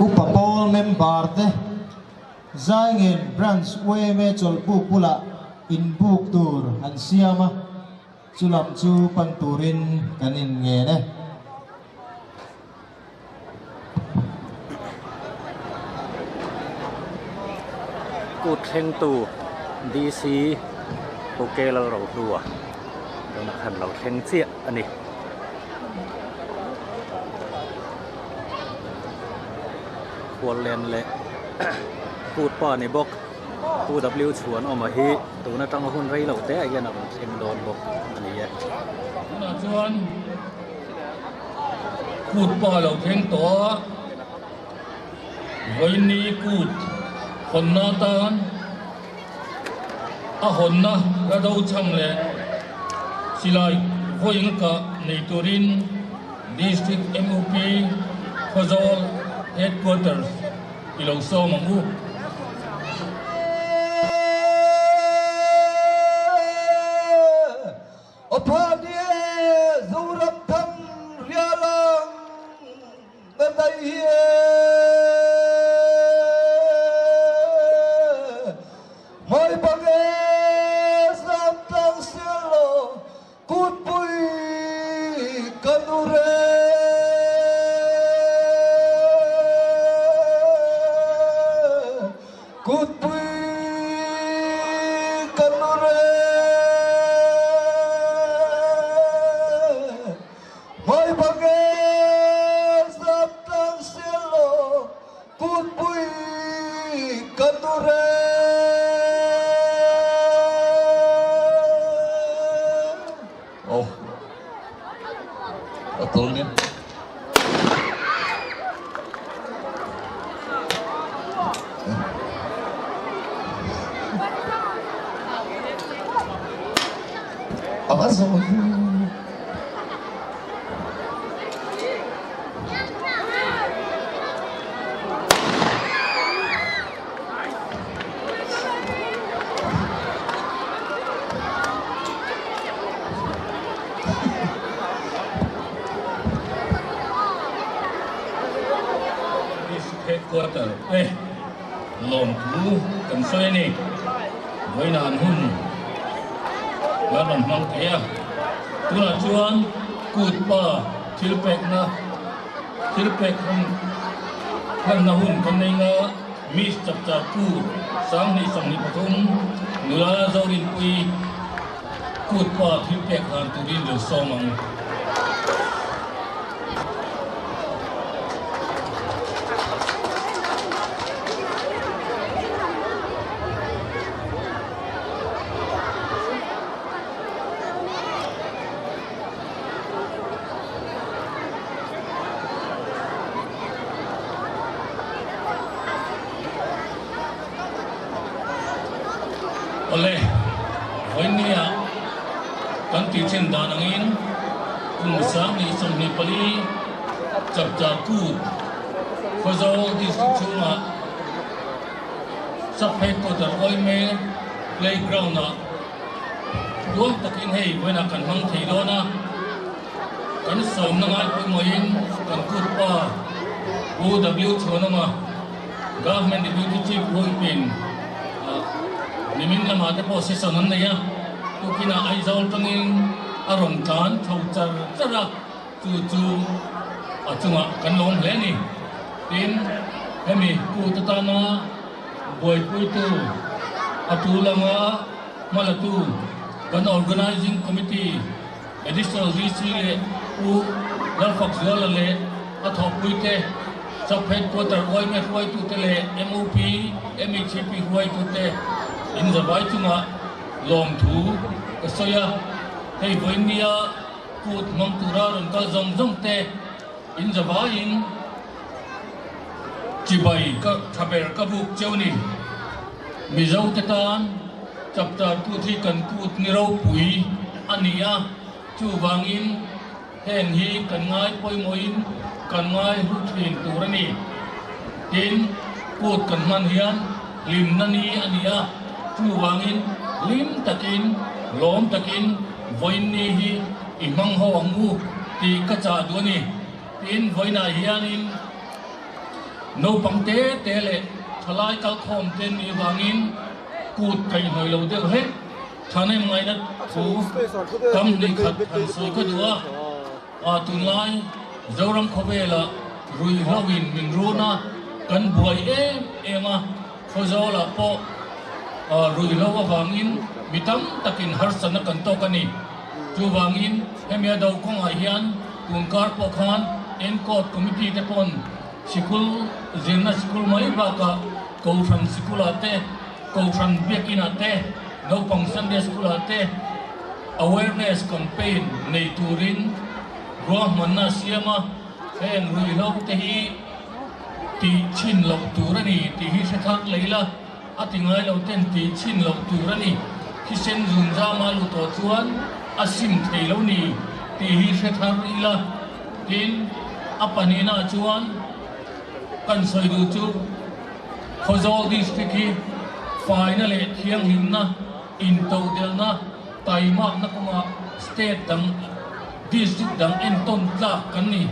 Upa pawl member te Zaingen Branch yma chawlhbuk bulah inbuk tur an siam a, chulam chu pan turin kan inngen e. Kut thlengtu DC Pu Kelal Rohlua tunah khan lo thleng chiah a ni. Khuallen leh kut pa ni bawk Pu W Chhuanawma hi tun atanga hun rei loh te ah hian a rawn thleng dawn bawk a ni e. Tunah chuan Kut pa lo thleng tawh a, vawiini kut hawnna atan a hawnna la do chham leh silai vawiin kah nei turin District MUP Khawzawl Headquarters i lo sawm ang u. Awphanie Zoram thang rialang na dai hi e Hmai bang e zam tlang sial law kutpui kan ur e. Kutpui kan ur e. Hmai bang e zam tlang sial law kutpui kan ur e. Oh. A tul nia. A va zawn District Headquarter te lawmthu kan sawi a ni. Vawinan hun kan rawn hmang thei a, tunah chuan kut pa thil pekna thil pek hun hlanna hun kan nei nga Miss Chapchar Kut 2023 nula Zorinpui Kut pa thil pek hlan turin lo sawm ang. Awle, vawinia kan tihchhin dan angin kum 2024 Chapchar Kut Khawzawl District chhungah Sub Headquarter Oime Playground-ah Tuam takin hei vawiinah kan hmang thei dawn a, kan sawmna ngai pawimawhin kan kut pa Pu W Chhuanawma, Government Deputy Chief Whip-in nimin lamah te pawh session an nei a, tukinah Aizawl tangin a rawn tlan chho char char a, chu chu a chungah kan lawm hle a ni. Tin, hemi kut atana buaipuitu a tul anga hmalatu kan Organising Committee Additional VC leh Pu Lalfakzuala leh a thawhpuite, Sub Headquarter yma hruaitute leh MOP, MHEP hruaitute inzavai chungah lawmthu ka sawi a. Hei vawinia kut hmang tura rawn kal zawng zawng te inzavaiin Chibai ka tha ber ka buk cheu ni. Mizo te tan chapchar kut hi kan kut ni ropui a ni a, chuvangin heng hi kan ngai pawimawhin kan ngai hlu thin tur a ni. Tin, kut kan hman hian hlimna ni a ni a, chuvangin hlim takin, lawm takin vawiin ni hi i hmang ho ang u tih ka chah duh a ni. Tin, vawiinah hianin. Naupang te te leh thalai kalkhawm te an nih avangin kut kaihhnawih lo deuh hlek thahnem ngaihna thu tam hnih khat han sawi ka duh a. A tunlai Zoram khawvelah ruihhloin min run a, kan buai em em a, Khawzawlah pawh ruihhlo avangin mi tam takin harsatna kan tawk a ni. Chuvangin hemi a do kawngah hian tunkar pawh khan Encode Committee te pawn sikul zirna sikul mai bakah Kohhran sikulah te, Kohhran biakinah te, naupang Sunday School-ah te awareness campaign nei turin ruahmanna a siam a, heng ruihhlo te hi tih chhin loh tur a ni tih hi hre thar leh ila, a ti ngai lo ten tih chhin loh tur a ni. Thisen zun zama luh tawh chuan a sim thei lo ni tih hi hre thar ila, tin a pahnihnaah chuan kan sawi duh chu Khawzawl District hi faina leh thianghlimna, intodelhna, taimakna kawngah state dang, district dang entawn tlak kan ni.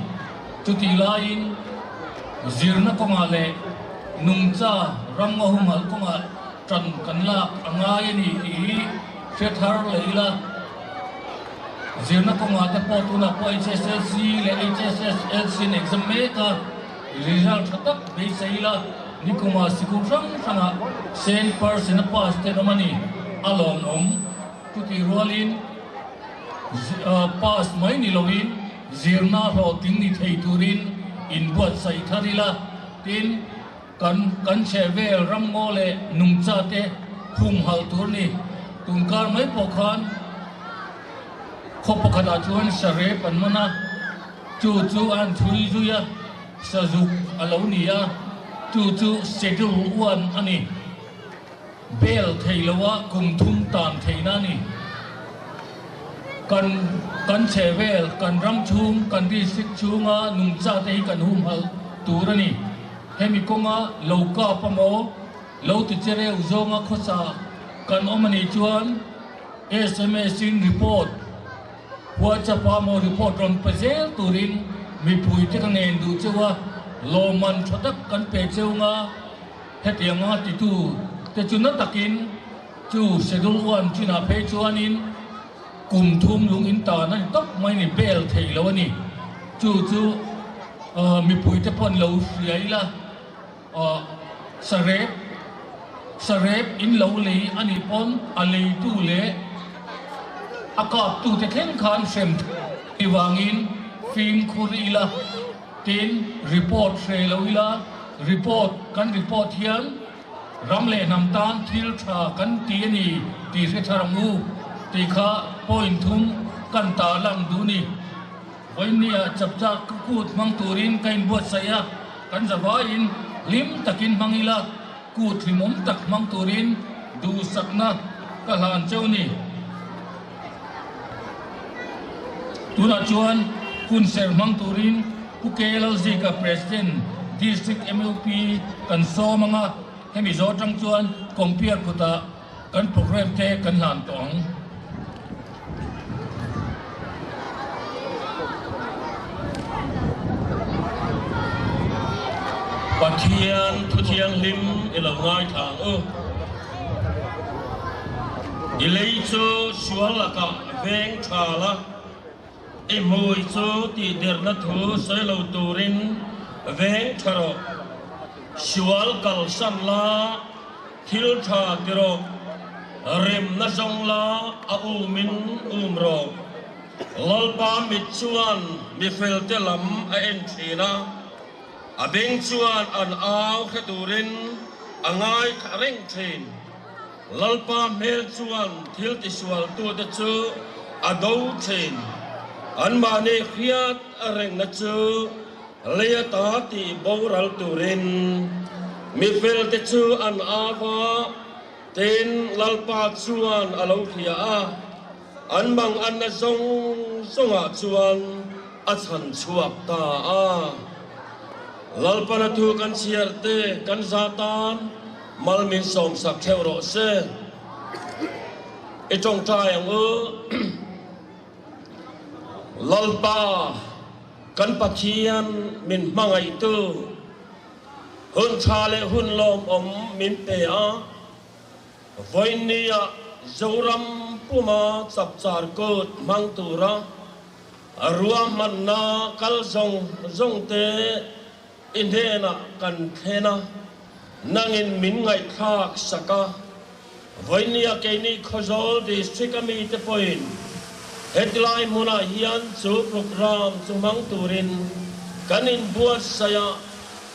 Chutih laiin zirna kawngah leh nungcha ramngaw humhalh kawngah tan kan lak a ngai a ni tih hi hre thar leh ila. Zirna kawngah te pawh tunah pawh HSLC leh HSSLC an exam mek a, result tha tak beisei ila nikumah sikul hrang hrangah cent percent a pass te an awm a ni, a lawmawm. Chutih rualin pass mai ni loin zirna hlawhtling ni thei turin inbuatsaih thar ila, tin kan kan chhehvel ramngaw leh nungcha te humhalh tur ni. Tunkar mai pawh khan khaw pakhatah chuan sarep an man a, chu chu a han thui zui a, sazuk a lo ni a, chu chu schedule one a ni. Bel thei loa kum thum tan theihna a ni. Kan kan chhehvel, kan ram chhung, kan district chhunga nungcha te hi kan humhalh tur a ni. Hemi kawnga lo kap amaw, lo ti che reuh zawnga khawsa kan awm a nih chuan sms in report, WhatsApp ah maw report rawn pe zel turin mipui te ka ngen duh cheu a, lawmman tha tak kan pe cheu nga. Hetiang anga titu te chu na takin chu Schedule One chinah phei chuanin kum thum lung in tan a ni tawp mai ni, bail theih lo a ni. Chu chu mipui te pawh an lo hria ila, sarep sarep in lo lei a nih pawn a leitu leh a kaptu te thleng khan hrem thei vangin fimkhur ila. Tin, report hre lo ila, report kan report hian ram leh hnam tan thil tha kan ti a ni tih hre thar ang u tih kha point thum kan tarlang duh ni. Vawinia chapchar kut hmang turin ka inbuatsaih a, kan zavaiin hlim takin hmang ila, kut hlimawm tak hmang turin duhsakna ka hlan cheu ni. Tunah chuan hun ser hmang turin Pu K Lalzika President District MUP kan sawm ang a, hemi zawh atang chuan compere kutah kan programme te kan hlan tawh ang. Pathian thu thianghlim i lo ngaithla ang u. I lei chu sual lakah veng tha la, i hmui chu tihderna thu sawi lo turin veng tha rawh. Sual kalsan la, thil tha ti rawh, remna zawng la a umin um rawh. Lalpa mit chuan mi felte lam a en thin a. A beng chuan an au hre turin a ngaithla reng thin. Lalpa hmel chuan thil tisualtute chu a do thin. Anmahni hriat a rengna chu lei ata tih boral turin mi felte chu an au a, tin Lalpa chuan a lo hria a. An mang anna zawng zawngah chuan a chhan chhuak ta a. Lalpana thu kan chhiar te kan za tan mal min sawmsak theuh rawh se. I tawngtai ang u. Lalpa kan Pathian min hmangaihtu. Hun tha leh hun lawmawm min pe a, vawiinnia Zoram puma chapchar kut hmang tura ruahmanna kal zawng zawng te i hnenah kan thlen a, nangin min ngaihthlak sak a. Vawiinnia keini Khawzawl District a mite pawhin hetilai hmunah hian chu programme chu hmang turin kan inbuatsaih a,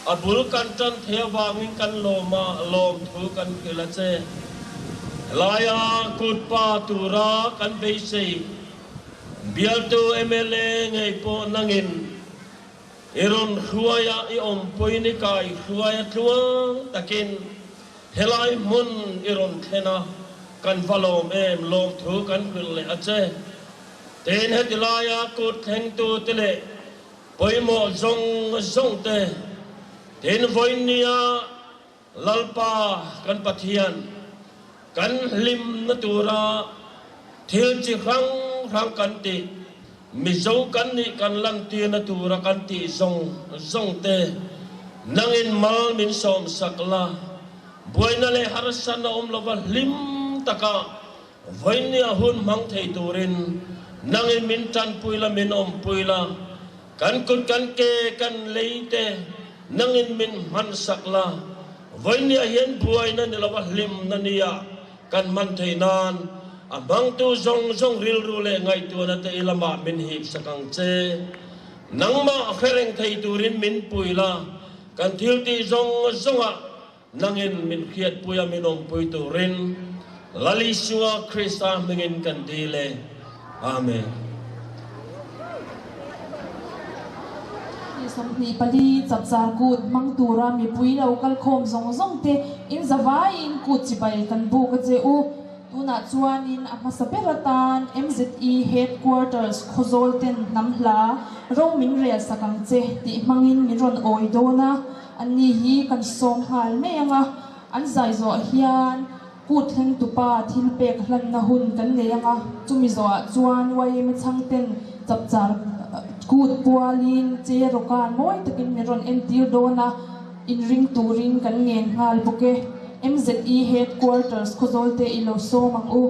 A bul kan tan thei avangin kan lawm a, lawmthu kan hrilh a che. Helaia kut pa tura kan beisei bialtu mla ngei pawh nangin i rawn hruai a, i awmpui ni kai hruai a tluang takin helai hmun i rawn thlen a, kan va lawm em, lawmthu kan hrilh leh a che. Tin, heti laia kut thlengtute leh Pawimawh zawng zawng te tin vawinia Lalpa kan Pathian kan hlimna tura thil chi hrang hrang kan tih, Mizo kan nih kan lantirna tura kan tih zawng zawng te nangin mal min sawmsak la, buaina leh harsatna awm lova hlim taka Vawinia hun hmang thei turin nangin min tanpui la, min awmpui la, kan kut kan ke kan lei te nangin min hmansak la, vawinia hian buaina ni lova hlimna nia kan hman thei nan a hmangtu zawng zawng rilru leh ngaihtuahna te i lamah min hipsak ang che. Nangmah hre reng thei turin min pui la, kan thiltih zawng zawngah Nangin min hriatpui a min awmpui turin Lal Isua Krista hmingin kan dil e. Amen. 24 chapchar kut hmang tura mipui lo kal khawm zawng zawng te in zavaiin kut chibai kan buk a che u. Tunah chuanin a hmasa ber atan MZE Headquarters Khawzawl ten hnam hla ro min rel sak ang che tih hmangin min rawn awi dawn a. Anni hi kan sawm nghal mai ang a, an zai zawh hian kut thlengtupa thil pek hlanna hun kan nei ang a, chumi zawhah chuan YMA chhangten chapchar kut pualin che rawkan mawi takin min rawn entir dawn a, inring turin kan ngen nghal bawk e. MZE Headquarters Khawzawl te i lo sawm ang u.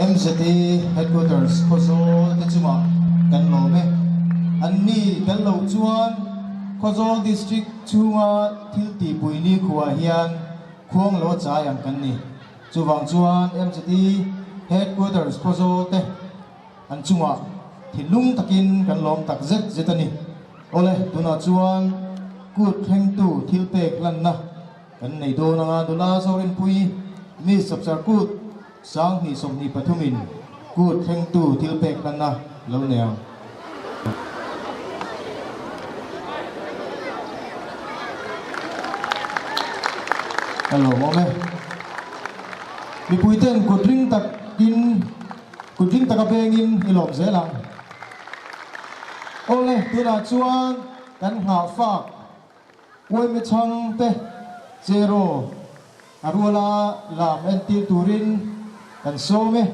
MZE Headquarters Khawzawl te chungah kan lawm e. An ni tel loh chuan Khawzawl District chhunga thil tihpui ni khuah hian khuang lo chai ang kan ni. Chuvang chuan MZE Headquarters Khawzawl te an chungah thinlung takin kan lawm tak zet zet a ni. Awle, tunah chuan kut thlengtu thil pek lanna kan nei dawn anga nula Zorinpui Miss Chapchar Kut 2023 in kut thlengtu thil pek hlanna lo nei ang. A lawmawm e. Mipui ten kut ring takin kut ring taka vengin i lawm zel ang. Awle, tunah chuan kan nghah fak Uaime chhang te Cheraw a ruala lam entir turin kan sawm e.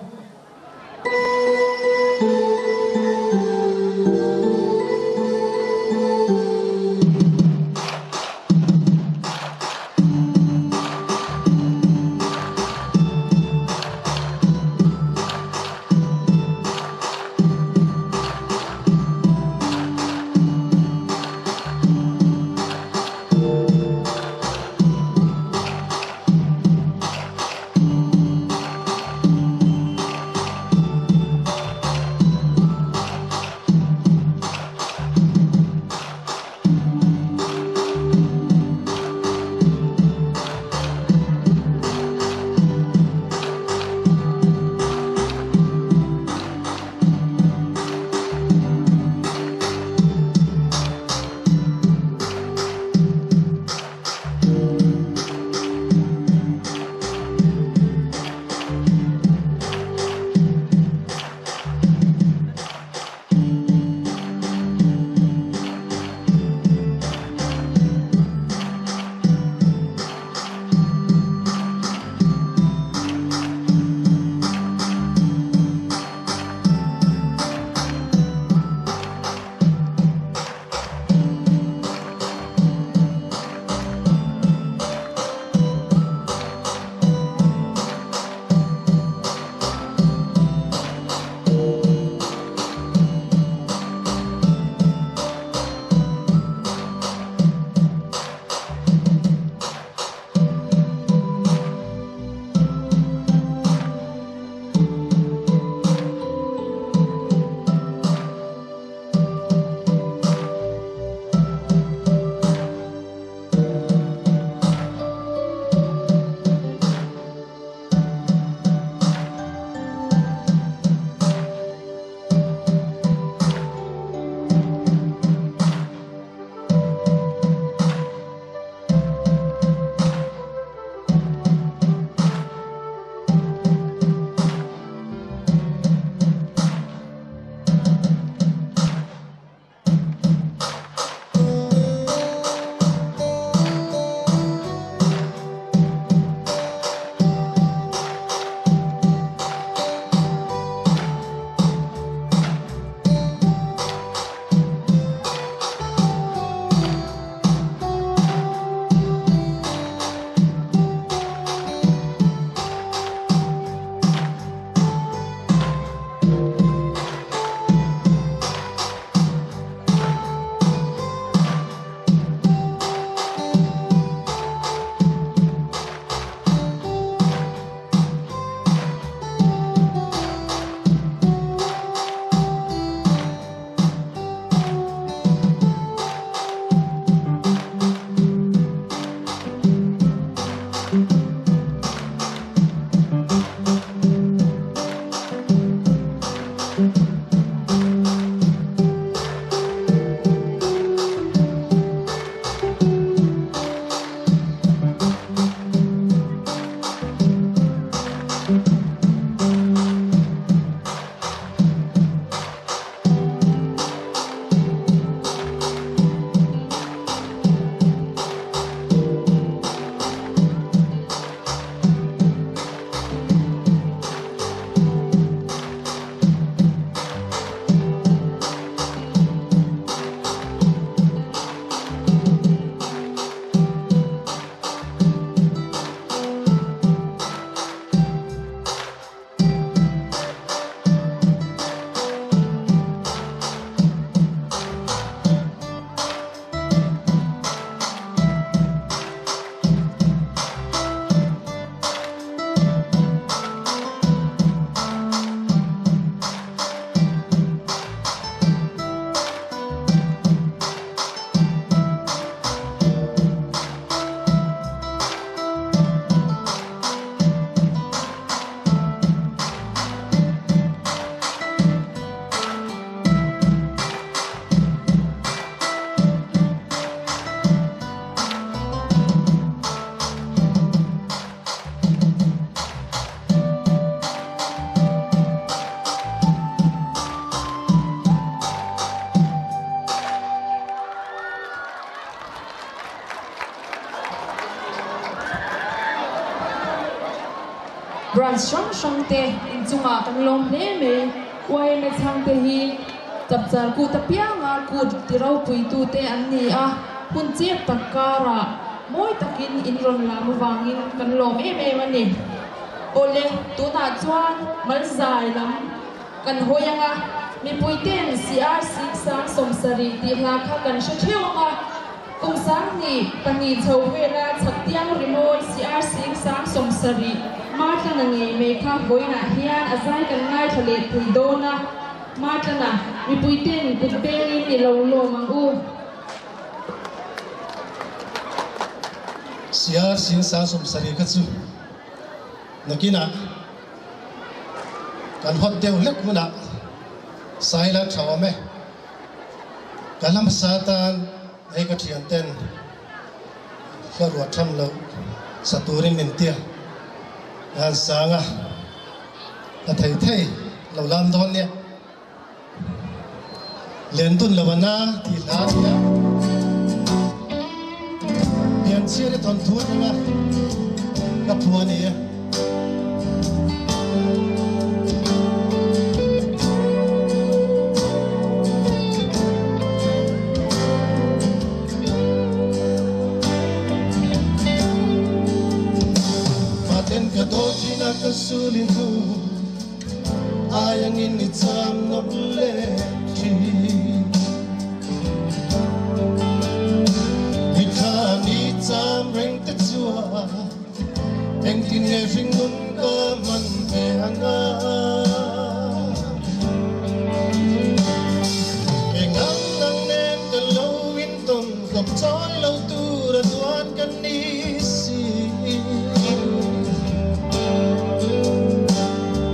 Branch hrang hrang te inchungah kan lawm hle mai. Yma chhangte hi Chapchar kut apianga kut ti ropuitute an ni a, hun chep tak karah mawi takin in rawn lam avangin kan lawm em em a ni. Awle, tunah chuan Malzai lam kan hawi ang a, mipuite'n CR 10 70 tih hla kha kan hre theuh ang a, Kum 20 chho vela chhaktiang rimawi CR 10 70 Martlana ngei mai kha vawiinah hian a zai kan ngaithla leh thei dawn a, Martlana mipuite'n kut bengin i lo lawm ang u. CR 10 70 kha chu nakinah kan hawt deuh hlek hunah Saila tha awm e. Ka hla hmasa atan hei ka thian ten hla ruah tham loh sa turin min tia ka han sang a, ka thei thei lo lam dawn nia. Len dun lo ana tih hla a ni a, Pianchhiar i thawnthu atanga ka phu a ni e. Faten ka dawn thin a ka sulin hnu Aiangin i cham nawp leh thin Mitthla ni cham reng te chuan Engtin nge hringnun ka hman ve ang a? Eng ang ang nen ka lo intawn kawp chawi lo tur a duan ka ni si.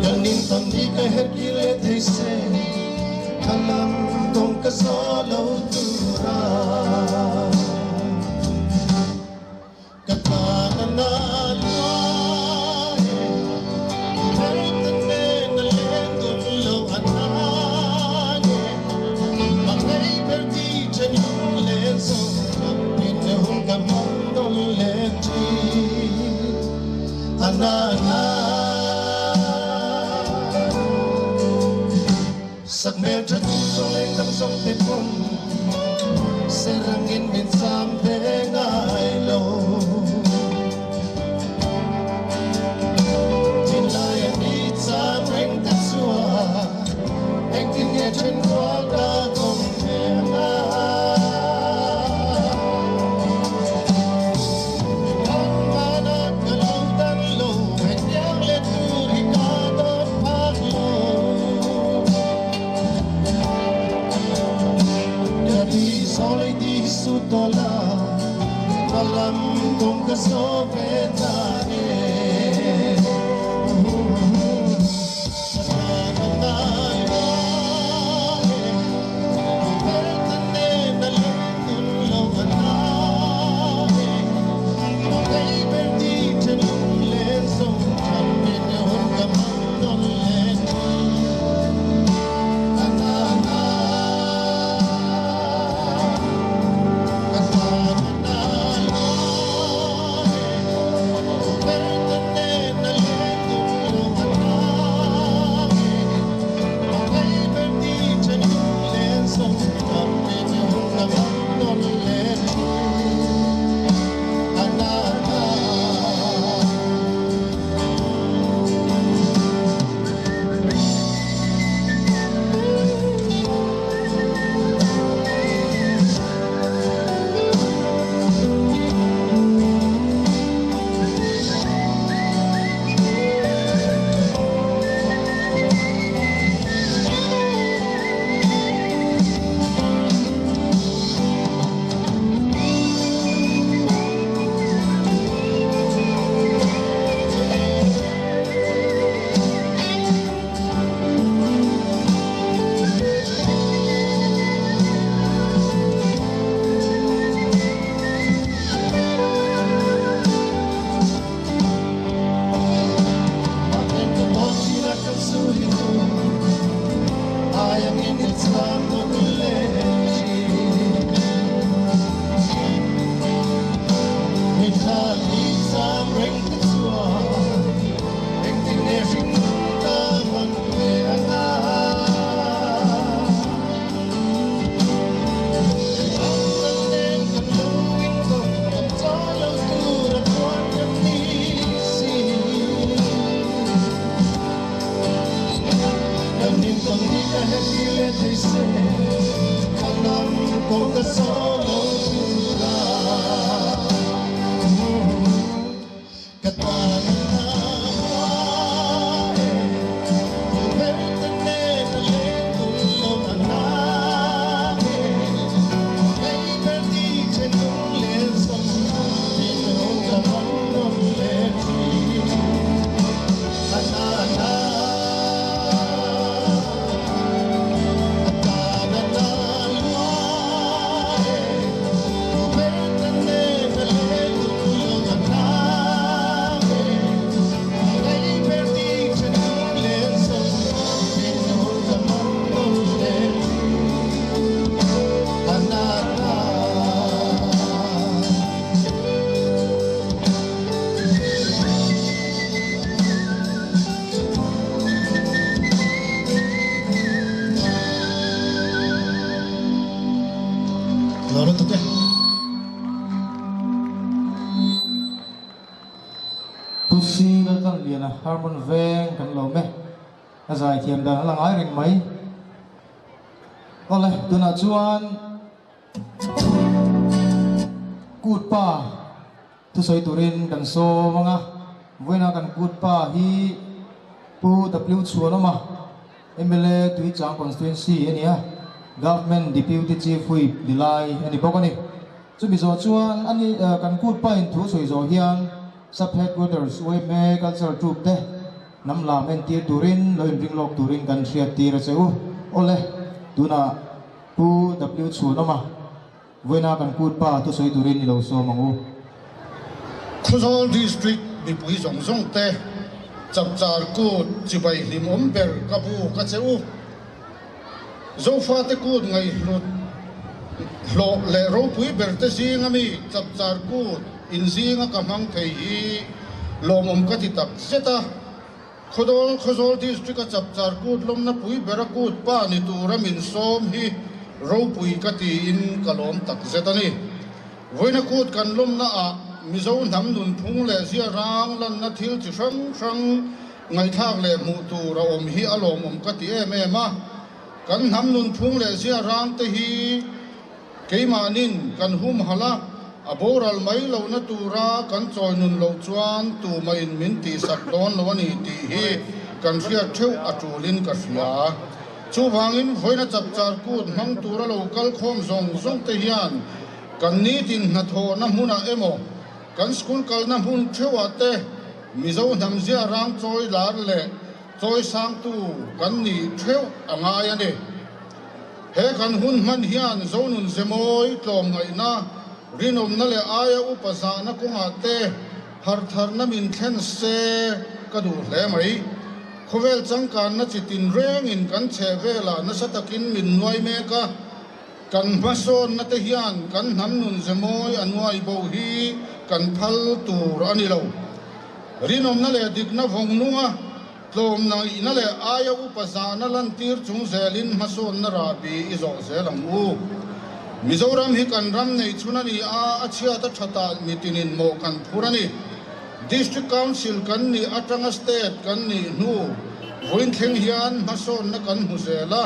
Kan intawn hi ka her ki leh thei se, ka lam kawng ka zaw lo tur a. Ka tan a na luai e, Hmeichhe nen a leng dun lo a nang e, Hmangaih ber ti then lung len zo lam in e hun ka hmang dawn leh thin a na na. Sak hmel tha tu zawng leng dang zawng te pawn serangin min cham ve ngai lo. Thinlai a ni cham reng te chuan engtin nge then kual ka kawm ve ang a. Hmanah ka lo dan lo, hetiang leh tur hi ka dawn phak lo. Ka ri sawi ti su tawh la, ka lam kawng ka saw ve ta e. Ka tan a ngai ruai e, hmeltha nen a leng dun lo a na e. Hmangaih ber ti then lung len zo than min hun ka hmang nawn leh thin. A na na, ka tan a na luai e. Pu Si Laltlanliana Harmon Veng kan lawm e. A zaithiam dan a la ngai reng mai. Awle, tunah chuan Kut pa thusawi turin kan sawm ang a. Vawiinah kan kut pa hi Pu W Chhuanawma, mla Tuichang Constituency a ni a, Government Deputy Chief Whip ni lai a ni bawk a ni. Chumi zawh chuan a ni kan kut pa in thu sawi zawh hian Sub Headquarters yma Cultural Troupe te hnam lam entir turin lo inring lawk turin kan hriat tir a che u. Awle, tunah Pu W Chhuanawma vawiina kan kut pa thusawi turin i lo sawm ang u. Khawzawl District mipui zawng zawng te Chapchar Kut chibai hlimawm ber ka bu ka che u. Zofate kut ngaihhlut hlawh leh ropui ber te zinga mi Chapchar Kut inzinga ka hmang thei hi lawmawm ka ti tak zet a. Khawdawl Khawzawl District-a Chapchar Kut lawmna pui bera kut pa ni tura min sawm hi ropui ka tiin ka lawm tak zet a ni. Vawiina kut kan lawmnaah Mizo hnam nunphung leh ziarang lanna thil chi hrang hrang ngaihthlak leh hmuh tur a awm hi a lawmawm ka ti em em a. Kan hnam nunphung leh ziarang te hi Keimahnin kan humhalh a, a boral mai lohna tura kan chawi nun loh chuan tumahin min tihsak dawn lo a ni tih hi kan hriat theuh a tulin ka hria. Chuvangin vawiina chapchar kut hmang tura lo kal khawm zawng zawng te hian kan nitin hnathawhna hmunah emaw kan school kalna hmun theuhah te Mizo hnamzia rang chawi lar leh chawi sangtu kan nih theuh a ngai a ni. He kan hun hman hian Zonun Zemawi tlawmngaihna, rinawmna leh aia upa zahna kawngah te hartharna min thlen se ka duh hle mai. Khawvel changkanna chi tinrengin kan chheh velah nasa takin min nuai mek a, kan hmasawnna te hian kan hnam nun Zemawi a nuai bo hi kan phal tur a ni lo. Rinawmna leh dikna vawng nunga Tlawmnaihna leh aia upa zahna lantir chung zelin hmasawnna rahbi i zawh zel ang u. Mizoram hi kan ram nei chhun a ni a, a chhiat a thatah mitinin mawh kan phur a ni. District Council kan nih atanga State kan nih hnu vawiin thleng hian hmasawnna kan hmu zel a,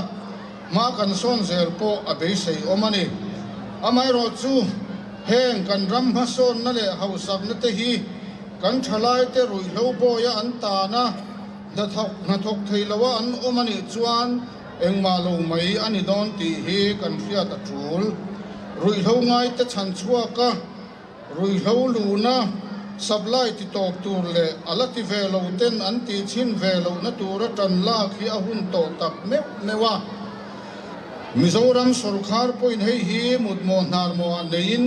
hma kan sawn zel pawh a beisei awm a ni. Amaherawhchu, heng kan ram hmasawnna leh hausakna te hi Kan thalaite ruihhlo bawia an tan a, hnathawk hnathawk thei loa an awm a nih chuan engmah lo mai a ni dawn tih hi kan hriat a tul. Ruihhlo ngaite chhan chhuak a, ruihhlo luhna supply ti tawp tur leh a la ti ve lo ten an tih chhin ve lohna tura tan lak hi a hun tawh tak meuh meuh a. Mizoram sawrkhar pawhin hei hi mutmawh hnarmawhah neiin,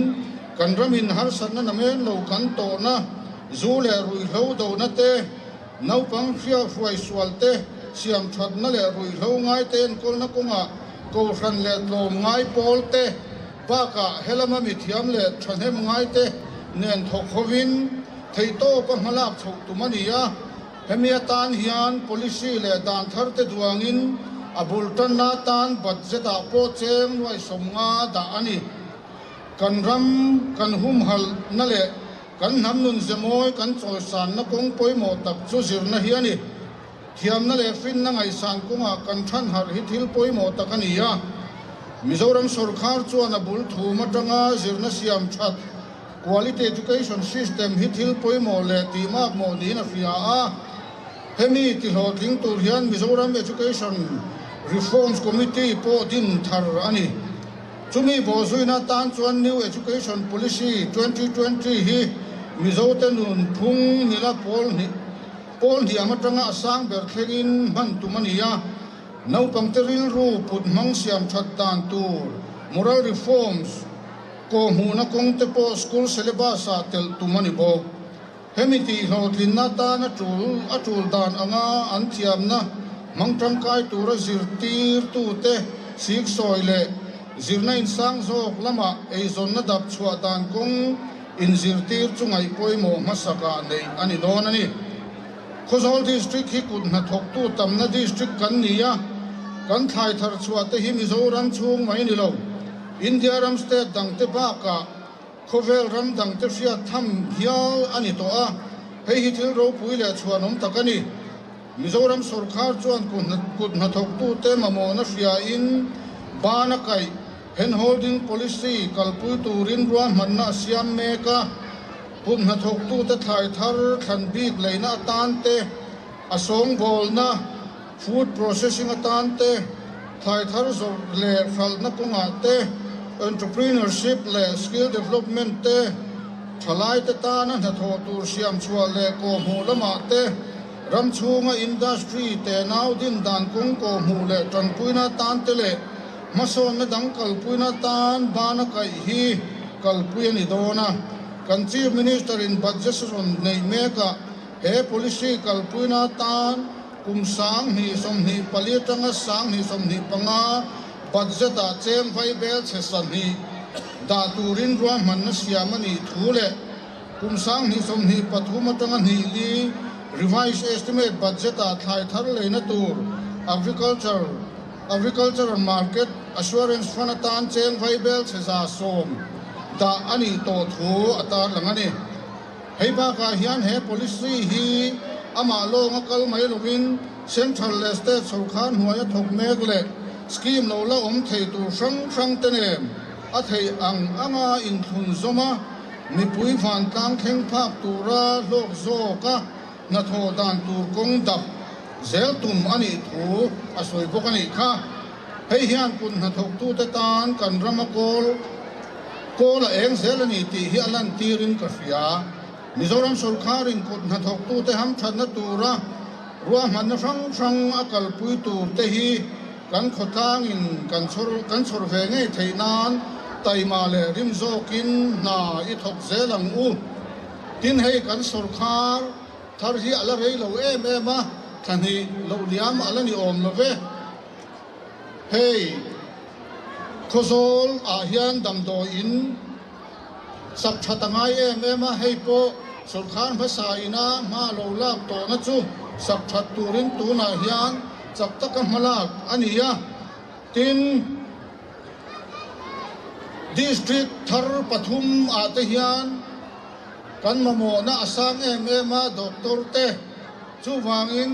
Kan ramin harsatna namen lo kan tawhna, zu leh ruihhlo dona te, naupang hria hruai sual te, siam thatna leh ruihhlo ngaite enkawlna kawngah kohhran leh tlawm ngai pawl te bakah helama mithiam leh thahnem ngaite nen thawk hovin theihtawpa hmalak chhoh tum a ni a. Hemi atan hian policy leh dan thar te duangin a bul tanna atan budget-ah pawh cheng nuai 50 dah a ni. Kan ram kan humhalhna leh kan hnam nun zemawi kan chawisanna kawng pawimawh tak chu zirna hi a ni. Thiamna leh finna ngaihsan kawngah kan thanharh hi thil pawimawh tak a ni a. Mizoram sawrkhar chuan a bul thum atanga zirna siam that, quality education system, hi thil pawimawh leh tihmakmawh niin a hria a. Hemi tihlawhtling tur hian Mizoram Education Reforms Committee pawh din thar a ni. Chumi bawhzuina tan chuan New Education Policy 2020 hi Mizote nun phung nila pawl hnih pawl hniam atanga a sang ber thlengin hman tum a ni a. Naupangte rilru put hmang siam that dan tur moral reforms kawhhmuhna kawngte pawh school syllabus-ah telh tum a ni bawk. Hemi tih hlawhtlinna tan a tul a tul dan anga an thiamna hmang tangkai tura zirtirtute siksawi leh zirna insang zawk lamah eizawnna dap chhuah dan kawng inzirtir chu ngaih pawimawh hmasakah neih a ni dawn a ni. Khawzawl District hi kut hnathawktu tamna District kan ni a, kan thlai thar chhuah te hi Mizoram chhung mai ni lo, India ram state dangte bakah, Khawvel ram dangte hriat tham hial a ni tawh a, Hei hi thil ropui leh chhuanawm tak a ni. Mizoram sawrkar chuan kut hnathawktute mamawhna hriain ban a kaih, hand-holding policy, kalpui turin ruahmanna a siam mek a. Kut hnathawktute thlai thar thlan bik leina atan te, a sawngbawlna, food processing atan te, thlai thar zawrh leh hralhna kawngah te, entrepreneurship leh skill development te, thalaite tana hnathawh tur siam chhuah leh kawhhmuh lamah te, ram chhunga industry tenau din dan kawng kawhhmuh leh tanpuina atan te leh hmasawnna dang kalpuina atan bana kaih hi kalpui a ni dawn a. Kan Chief Minister in budget session neih mekah he policy kalpuina atan Kum 2024 atanga 2025 budget-ah cheng vaibel chhe 20 dah turin ruahmanna siam a nih thu leh kum 2023 atanga hnih li revised estimate budget-ah thlai thar leina tur Agriculture Agricultural Market Assurance Fund atan cheng vaibel chhe 110 dah a nih tawh thu a tarlang a ni. Hei bakah hian he policy hi amah lawnga kal mai lovin Central leh State sawrkar hnuaia thawk mek leh scheme lo la awm thei tur hrang hrang te nen a theih ang anga inthlun zawm a, mipui vantlang thleng phak tura hlawk zawka hnathawh dan tur kawng dap zel tum a nih thu a sawi bawk a nih kha. Hei hian kut hnathawktute tan kan rama kawl kawl a eng zel a ni tih hi a lantirin ka hria. Mizoram sawrkharin kut hnathawktute hamthatna tura ruahmanna hrang hrang a kalpui tur te hi kan khawtlangin kan chhawr kan chhawr ve ngei theih nan taima leh rim zawkin hna i thawk zel ang u. Tin hei kan sawrkhar thar hi a la rei lo em em a, thla hnih loh liam a la ni awm lo ve. Hei, Khawzawl ah hian damdawi in sak that a ngai em em a, hei pawh sawrkar hmasa ina hma lo lak tawhna chu sak that turin tunah hian chak taka hma lak a ni a. Tin, District thar pathum ah te hian kan mamawhna a sang em em a, doctor te chuvangin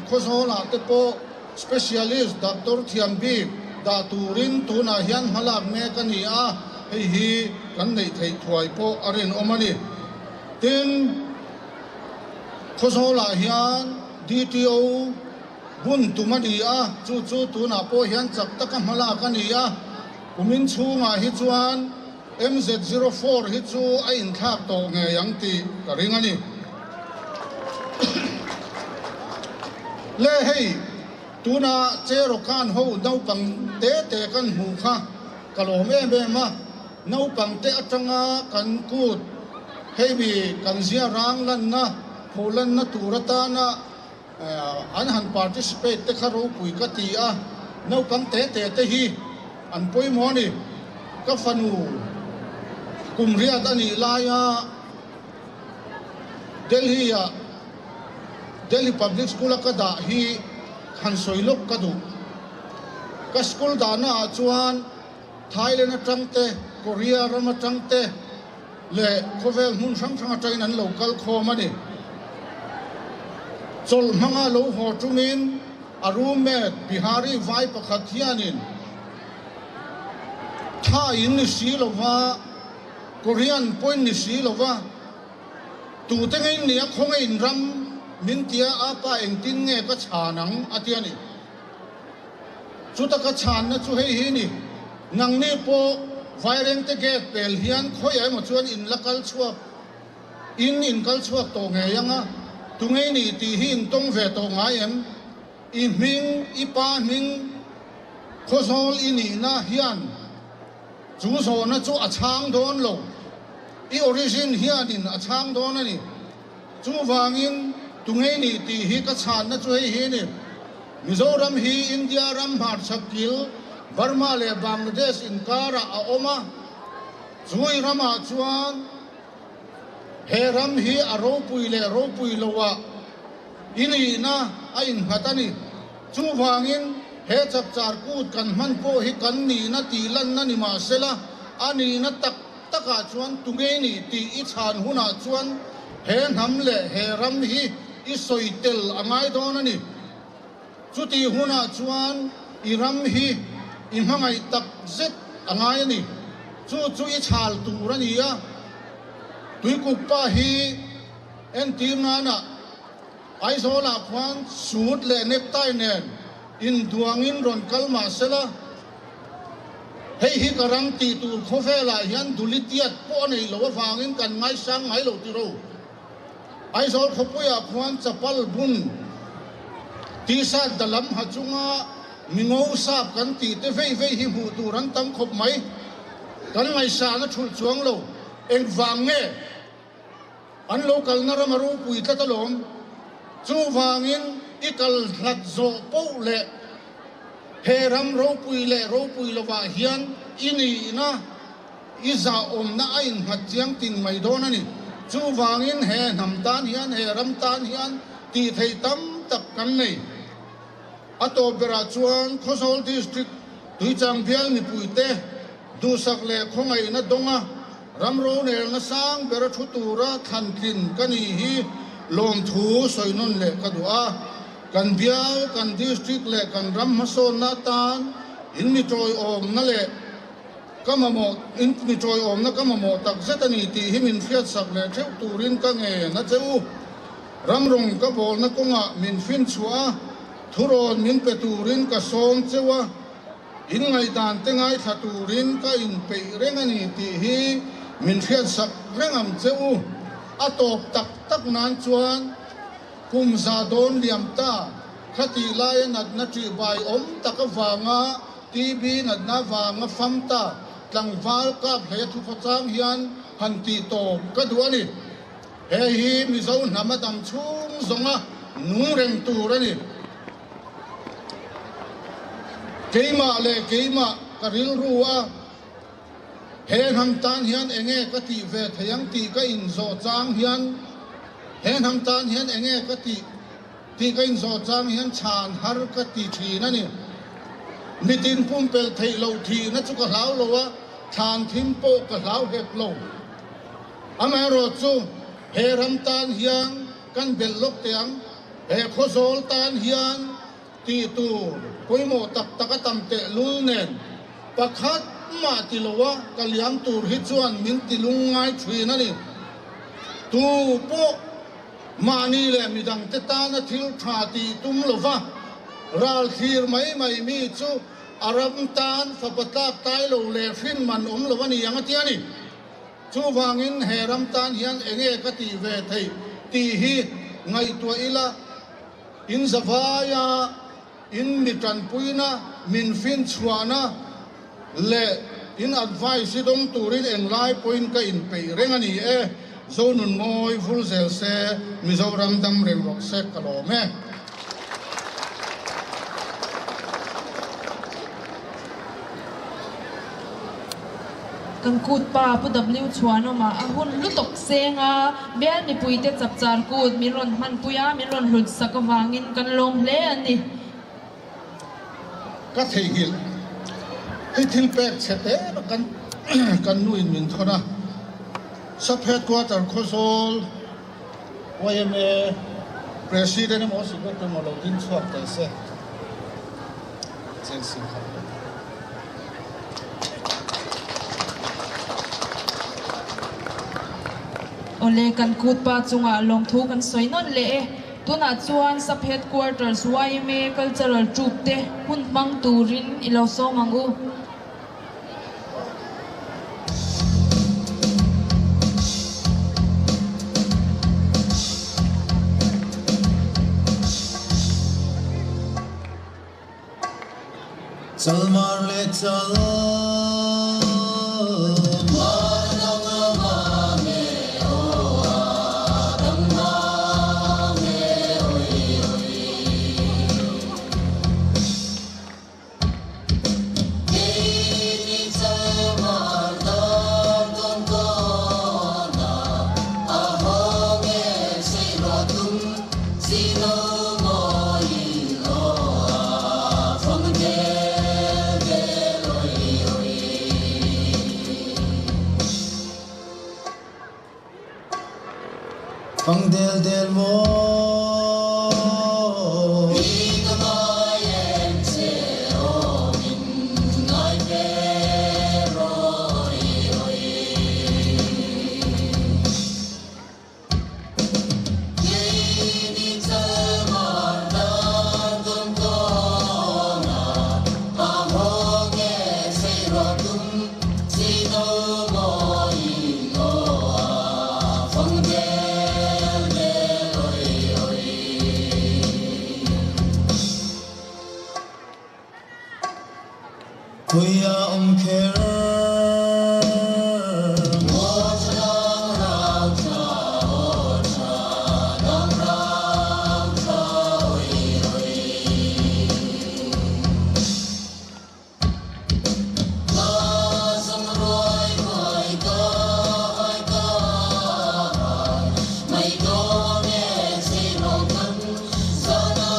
Khawzawl ah te pawh Specialist doctor thiam bik dah turin tunah hian hmalak mek a ni a, hei hi kan neih theih thuai pawh a rinawm a ni. Tin, Khawzawlah hian DTO bun tum a ni a, chu chu tunah pawh hian chak taka hmalak a ni a, kumin chhungah hi chuan MZ04 hi chu a inthlak tawh ngei ang tih ka ring a ni. Le hei, tuna Cherokhan ho naupang te te kan hmuh kha ka lawm em em a, naupang te atanga kan kut hei mi kan zia rang lanna, pho lanna tur atana an han participate te kha ropui ka ti a, naupang te te te hi an pawimawh a ni. Ka fanu kum riat a nih laia Delhi ah Delhi Public School a ka dah hi han sawi lawk ka duh. Ka school dahna ah chuan Thailand atang te, Korea ram atang te leh khawvel hmun hrang hrang atangin an lo kal khawm a ni. Chawlh hmanga lo haw tumin a roommate Bihari vai pakhat hianin Thai in ni si lova, Korean pawh in ni si lova, tute nge in nia khawnge in ram min tia a pa engtin nge ka chhan ang a ti a ni. Chuta ka chhanna chu hei hi ni, nangni pawh Vairengte gate pel hian khawiah emaw chuan in la kal chhuak in in kal chhuak tawh ngei ang a, tunge i nih tih hi in tawng ve tawh ngai em? I hming, i pa hming Khawzawl i nihna hian chu zawhna chu a chhang dawn lo. I origin hianin a chhang dawn a ni. Chuvangin tunge nih tih hi ka chhanna chu hei hi a ni. Mizoram hi India ram hmarchhak kil Burma leh Bangladesh inkarah a awm a. Chui ramah chuan he ram hi a ropui leh ropui loah i nihna a innghat a ni. Chuvangin he chapchar kut kan hman pawh hi kan nihna tih lanna ni mahsela a nihna tak takah chuan tunge nih tih i chhan hunah chuan. he hnam leh he ram hi i sawi tel a ngai dawn a ni. Chutih hunah chuan i ram hi i hmangaih tak zet a ngai a ni. Chu chu i chhal tur a ni a. Tuikuk pa hi entir nana Aizawlah khuan suit leh necktie nen induangin rawn kal mah sela, hei hi ka ram tih tur khawvelah hian dulitiat pawh a neih loh avangin kan ngaisang ngai lo tiro. Aizawl khawpuiah khuan chapal bun t-shirt dalam ha chunga mingo sap kan tih te vei vei hi hmuh tur an tam khawp mai. Kan ngaihsahna thulh chuang lo. Engvang nge? An lo kalna ram a ropui tlat alawm. Chuvangin i kal hlat zawh poh leh he ram ropui leh ropui lovah hian i nihna, i zahawmna a innghat chiang ting mai dawn a ni. Chuvangin he hnam tan hian, he ram tan hian tih theih tam tak kan nei. A tawp berah chuan Khawzawl District Tuichang bial mipuite duhsak leh khawngaihna dawnga ram ronelna sang bera thu tura thlantlin ka ni hi lawmthu sawi nawn leh ka duh a. Kan bial, kan district leh kan ram hmasawnna atan in mi tawiawmna leh ka mamawh, in mi tawiawmna ka mamawh tak zet a ni tih hi min hriatsak leh theuh turin ka ngen a che u. Ram rawng ka bawlna kawngah min finchhuah a, thurawn min pe turin ka sawm cheu a, in ngaihdan te ngaithla turin ka inpeih reng a ni tih hi min hriatsak reng ang che u. A tawp tak tak nan chuan kum za dawn liam ta, khatih laia natna ṭihbai awm tak avanga TB natna avanga fam ta tlangval kap hlei a thukhawchang hian han tih tawp ka duh a ni. He hi Mizo hnam a dam chhung zawnga nung reng tur a ni. Keimah leh keimah ka rilru a, he hnam tan hian enge ka tih ve thei ang tih ka inzawh chang hian, he hnam tan hian enge ka tih tih ka inzawh chang hian chhan har ka ti thin a ni. Mitin pumpelh theih loh thihna chu ka hlau lo a, thlan thim pawh ka hlau hek lo. Amaherawh chu he ram tan hian kan belh lawk teh ang, he Khawzawl tan hian tih tur pawimawh tak tak a tam teh lul nen pakhat mah ti lo a ka liam tur hi chuan min ti lungngai thin a ni. Tu pawh mahni leh midangte tana thil tha tih tum lova ral thlir mai mai mi chu a ram tan fapa tlak tai lo leh hrin man awm lo a ni ang a ti a ni. Chuvangin he ram tan hian enge ka tih ve theih tih hi ngaihtuah ila, in zavaia in mi tanpuina, min finchhuahna leh in advice hi dawng turin englai pawhin ka inpeih reng a ni e. Zonunmawi vul zel se, Mizoram dam reng rawh se ka lawm e. Kan kut pa Pu W Chhuanawma a hun lutuk seng a, bial mipuite chapchar kut min rawn hmanpui a, min rawn hlut sak avangin kan lawm hle a ni. Ka theihnghilh hi thil pek chhe te kan kan nuin min thawn a, Sub Headquarter Khawzawl yma President emaw Secretary emaw lo ding chhuak teh se. Awle kan kut pa chungah lawmthu kan sawi nawn leh e. Tunah chuan Sub Headquarters yma Cultural Troupe te hun hmang turin i lo sawm ang u. Chalmar leh chal mar dang mam e aw a dang mam e oi oi. Keini chalmar dar dawn kawn a a hawng e sei ruah tum zino mawi aw a fang del del oi oi. Fang del del maw. I ka ngai em che aw min ngai ve rawh i oi. Keini chalmar dar dawn kawngah a haw nge sei rawh tum chi no mawiin aw a fang del del oi oi. Khawi a awm kher. Aw tha dang rau tha, aw tha dang rau tha oi oi. Ka zawng ruai ruai ka hai ka hai, mei dawn e chei rawh kan zana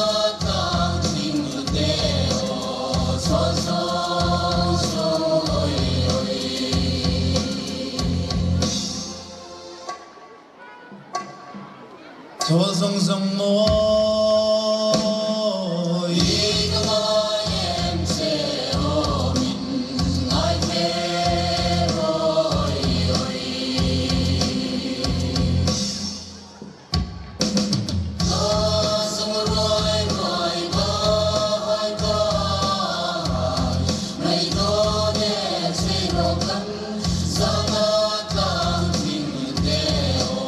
tlang thing te aw chhawn sawng sawng oi oi. Chhawl zawng zawng mawi. I ka ngai em che aw min ngai ve rawh oi oi. Ka zawng ruai ruai ka hai ka hai, mei dawn e chei rawh kan zana tlang thing te aw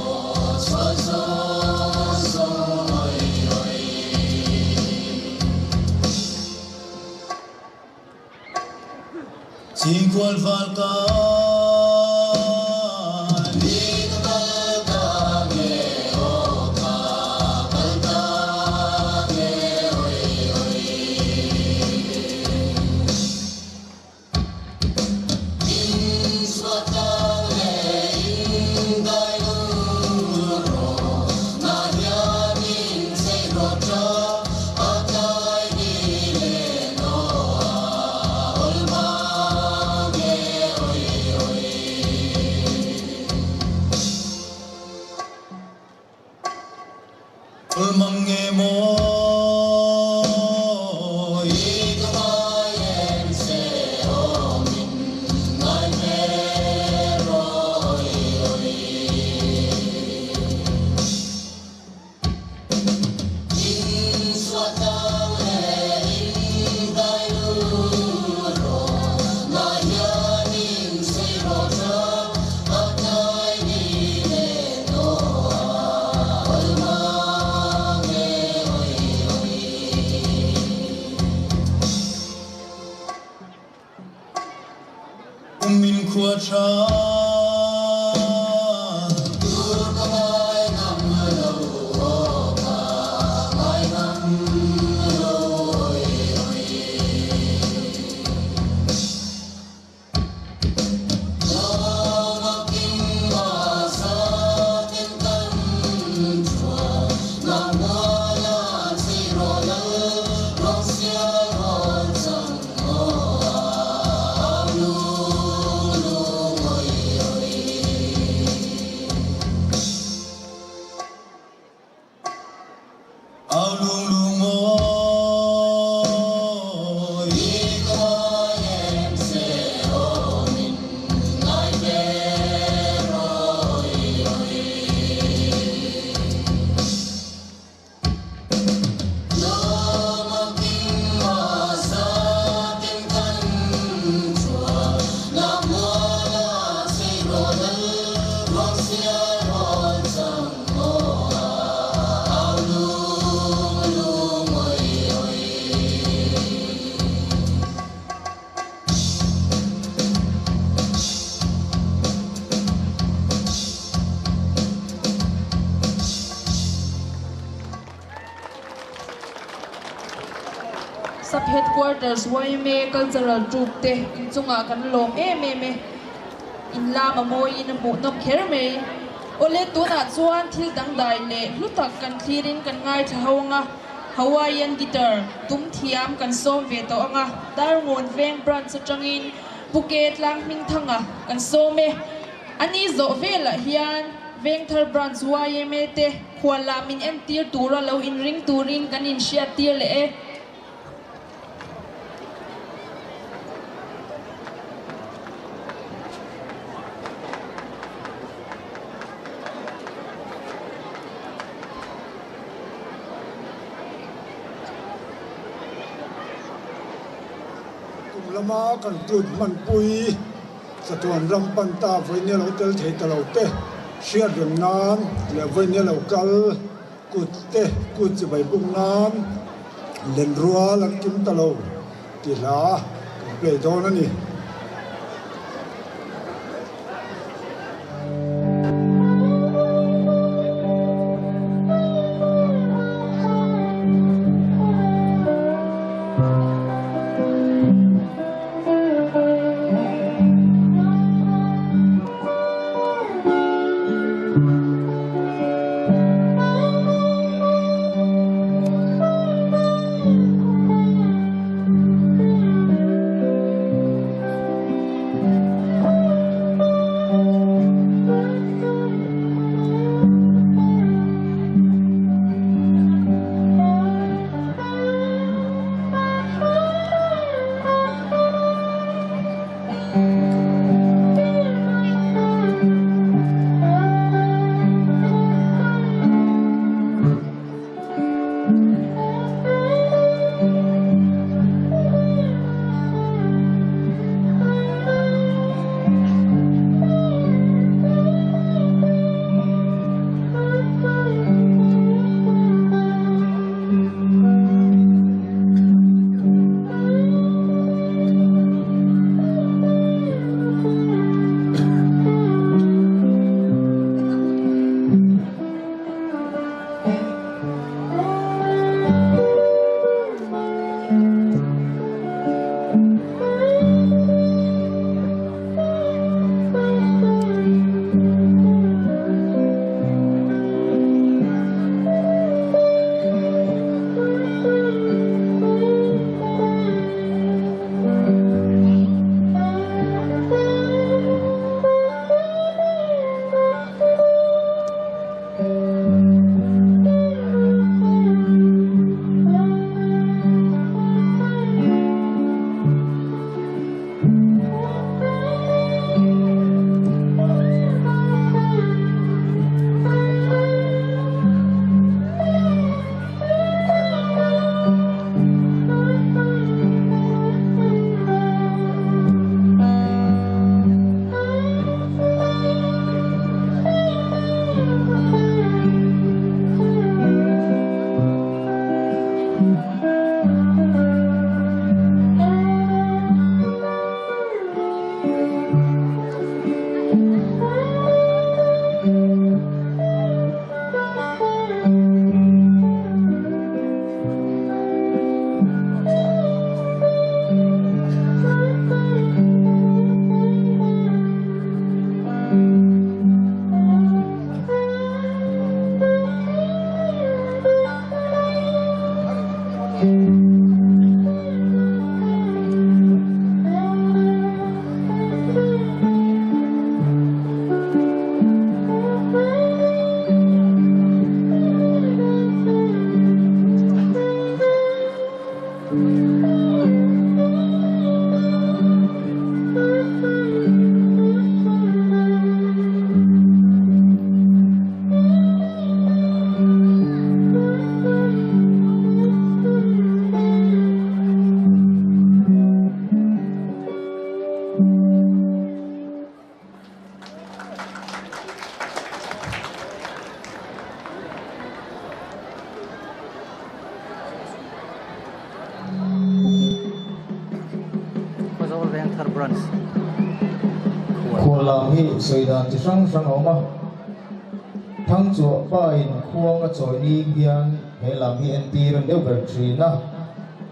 chhawn sawng sawng oi oi. Chhingkhual val kai. I ka kal ta nge aw ka kal ta nge oi oi. In chhuah tlang leh in dai lung rawh, na hianin chei rawh tha a tlai ni leh naw a awl mang e oi oi. Awl mang nge maw. I ka ngai em che aw min ngai ve rawh oi oi. In chhuah tlang leh in dai lung rawh, na hianin chei rawh tha a tlai ni leh naw a awl mang e oi oi. Min khua tha. Tur ka ngai ngam lo aw ka ngai ngam lo oi oi. Lawma kim ma sa ten kan thua, na muala chei rawh lal rawng sial hawn chang aw a au lung lung oi oi. Au lung lung oi. I ka ngai em che aw min ngai ve rawh oi oi. Lawma kim ma sa ten kan thua, na muala chei rawh lal rawng sial hawn chang aw a au lung lung oi oi. Sub Headquarters yma Cultural Troupe te inchungah kan lawm em em e. In lam a mawiin a hmuhnawm kher mai. Awle tunah chuan thil dangdai leh hlu tak kan thlirin kan ngaithla ho anga Hawaiian guitar tum thiam kan sawm ve tawh anga Darngawn Veng Branch atangin Pu Ke Tlang Hmingthanga kan sawm e. A ni zawh velah hian Vengthar Branch yma te khuallam in entir tura lo inring turin kan inhriattir leh e. Kum lama kan kut hmanpui chatuan ram pan ta vawinia lo tel thei ta lo te hriat reng nan leh vawinia lo kal kut te kut chibai buk nan lenrual an kim ta lo tih hla kan play dawn a ni. Khawzawl Vengthar Branch Khuallam hi sawi dan chi hrang hrang a awm a, Thangchhuah pa in khuang a chawi ni hian he lam hi entir an deuh ber thin a,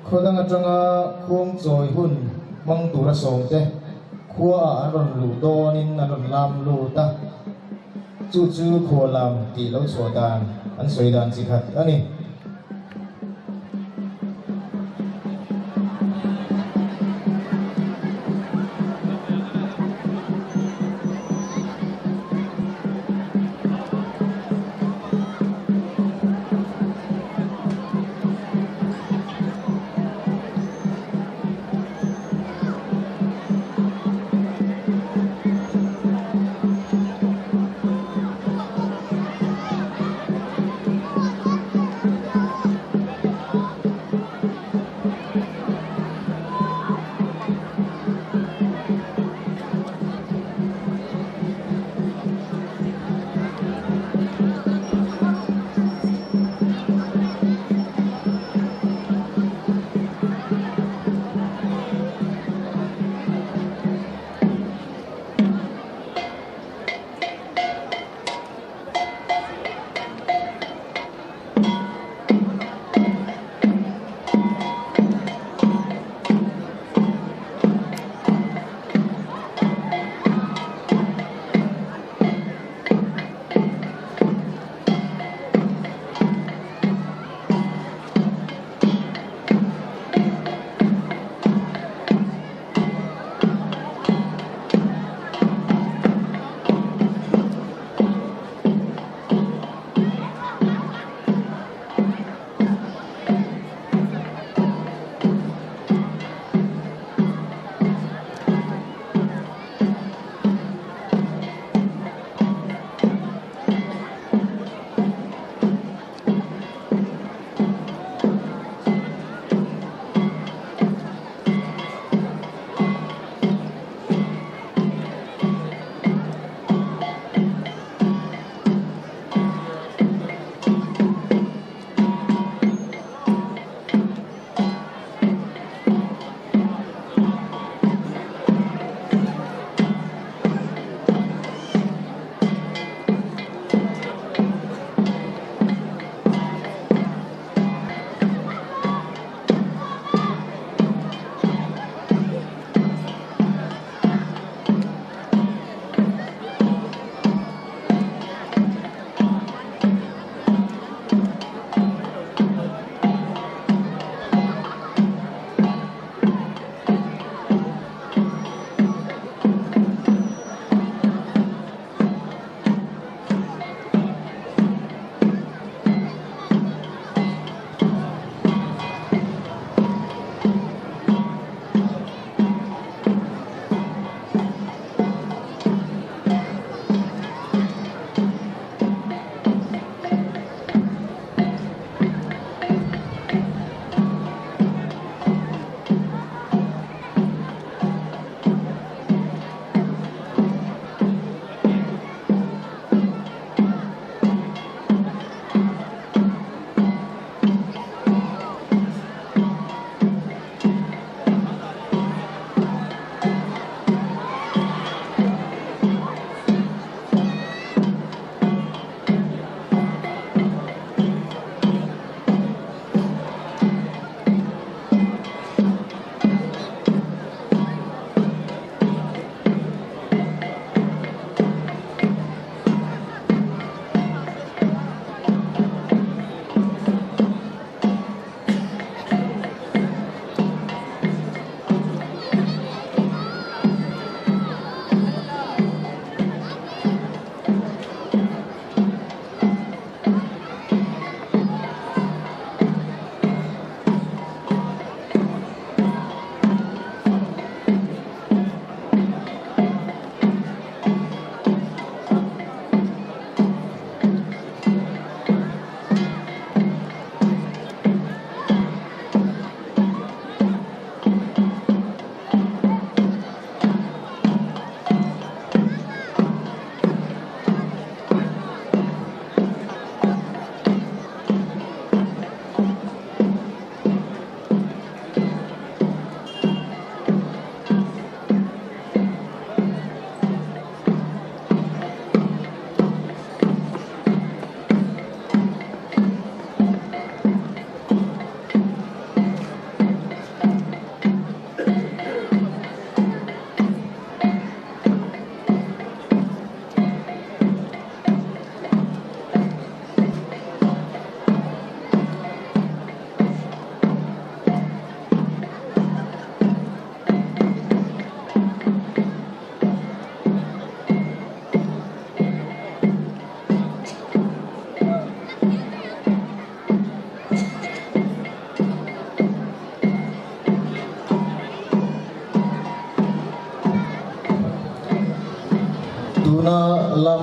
khaw dang atanga khuang chawi hun hmang tura sawm te khua ah an rawn luh dawn in an rawn lam lut a, chu chu khuallam tih lo chhuah dan an sawi dan chi khat a ni.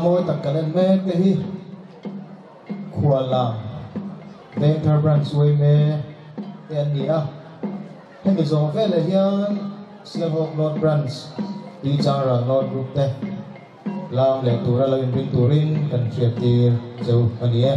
mawi tak kan en mek te hi Khuallam Vengthar Branch Uaime te an ni a. Hemi zawng veleh hian Sialhawk North Branch Tuichangral North Group te lam leh tura lo inring turin kan hriattir cheu a ni e.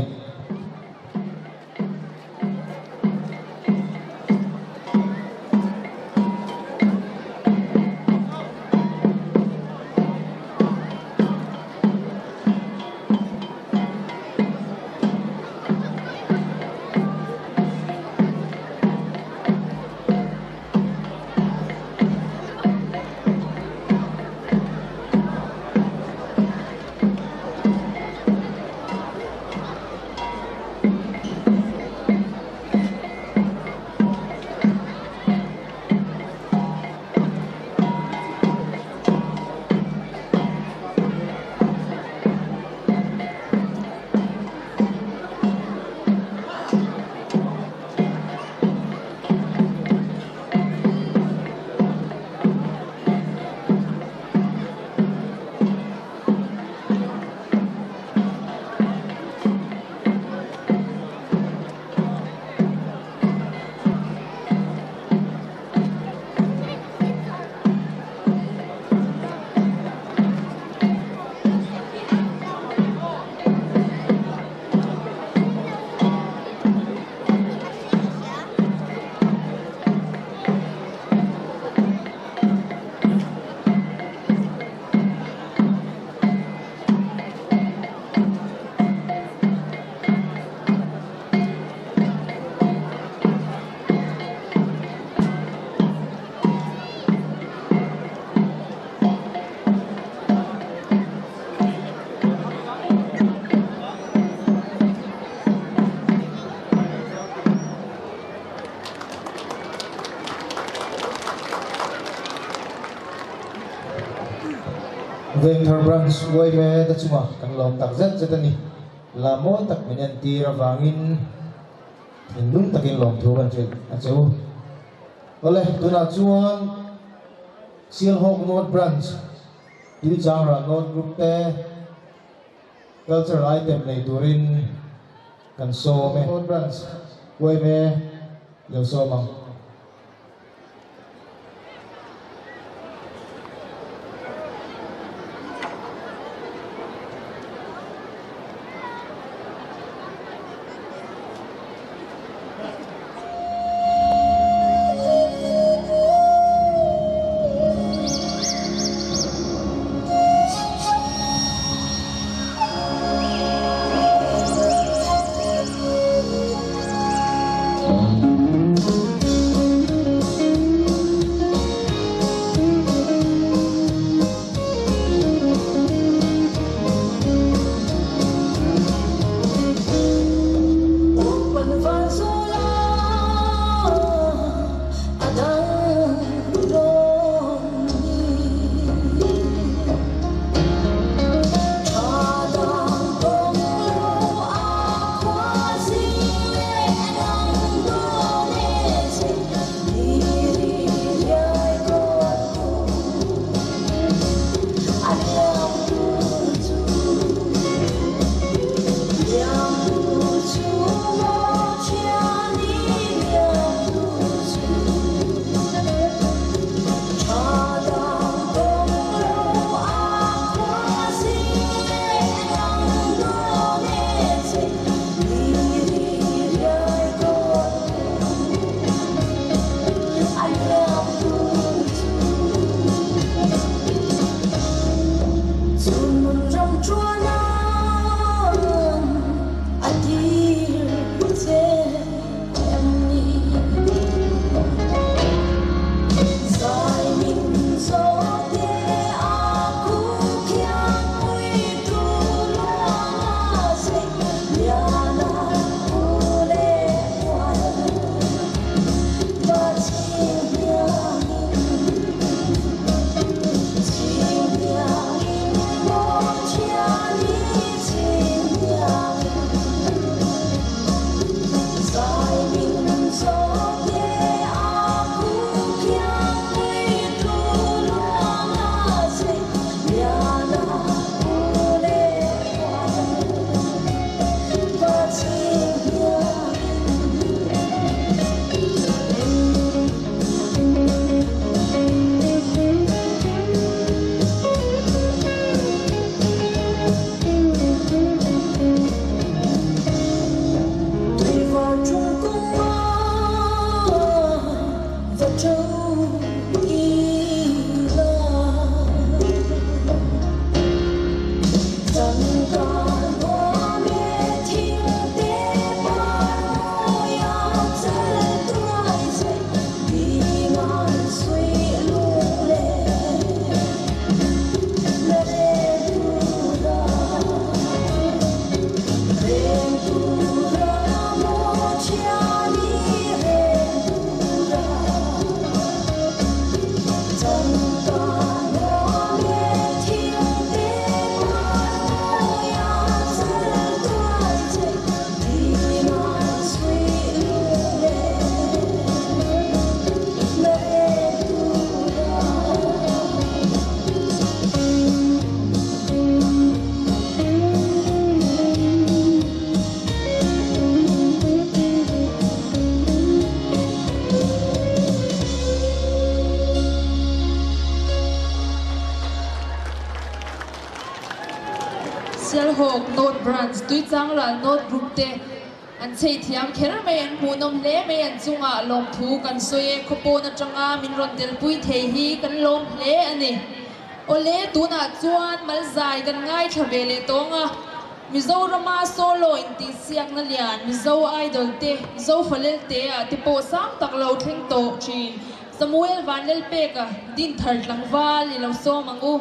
Vengthar Branch yma te chungah kan lawm tak zet zet a ni. La mawi tak min entir avangin thinlung takin lawmthu kan hrilh a che u. Awle, tunah chuan Sialhawk North Branch, Tuichangra North Group te Cultural item nei turin kan sawm e. North Branch yma lo sawm ang. Sialhawk North Branch Tuichangral North Group te an chei thiam kher mai, an hmuhnawm hle mai, an chungah lawmthu kan sawi e, khawpawn atanga min rawn telpui thei hi kan lawm hle a ni. Awle, tunah chuan Malzai kan ngaithla ve leh tawng a, Mizorama solo intihsiakna lian Mizo Idol te, Zofalel te ah te pawh sang tak lo thleng tawh thin. Samuel Vanlalpeka Dinthar tlangval i lo sawm ang u.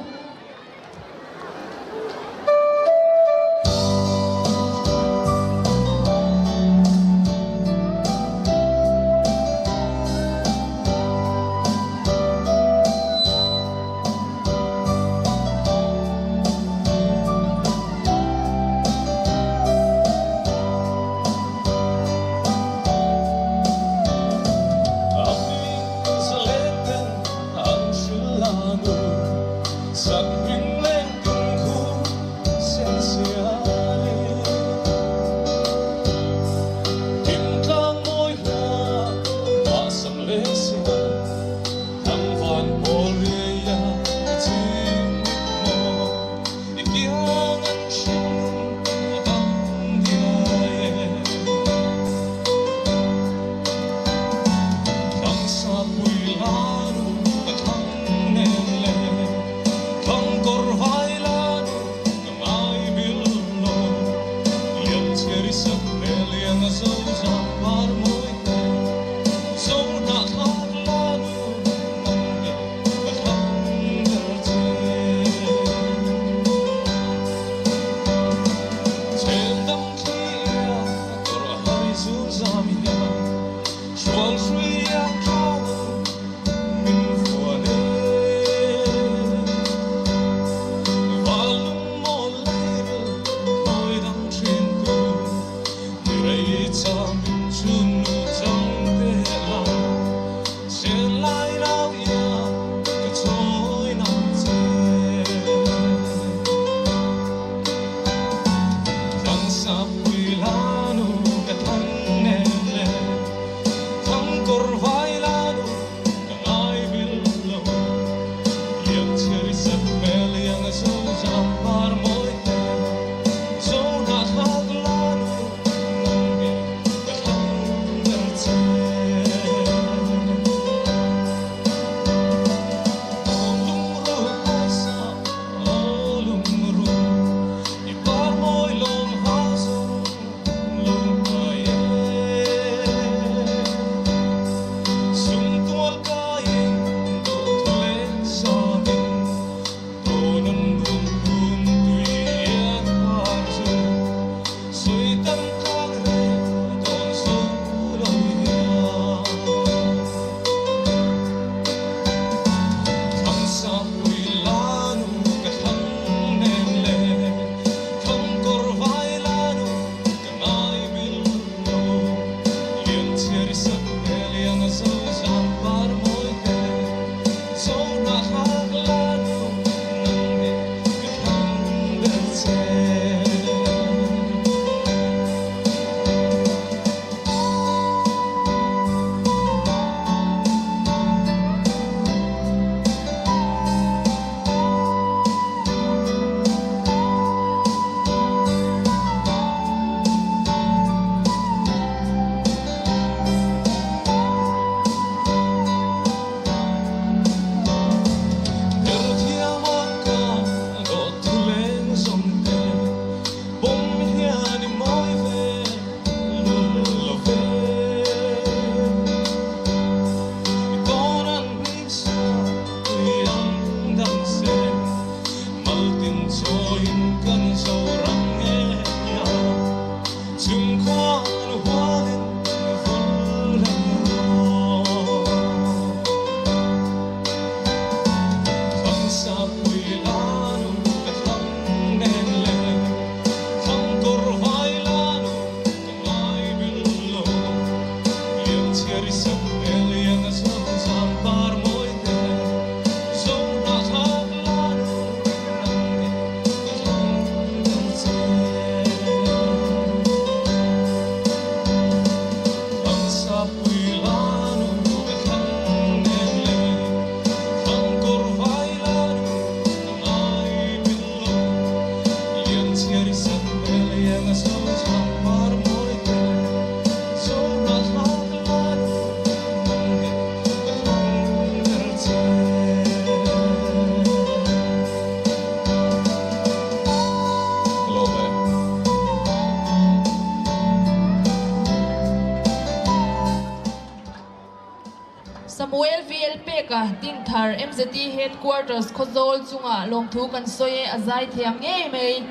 Samuel VL Peka, Dinthar, MZE Headquarters, Khawzawl chungah lawmthu kan sawi e, a zai thiam ngei mai.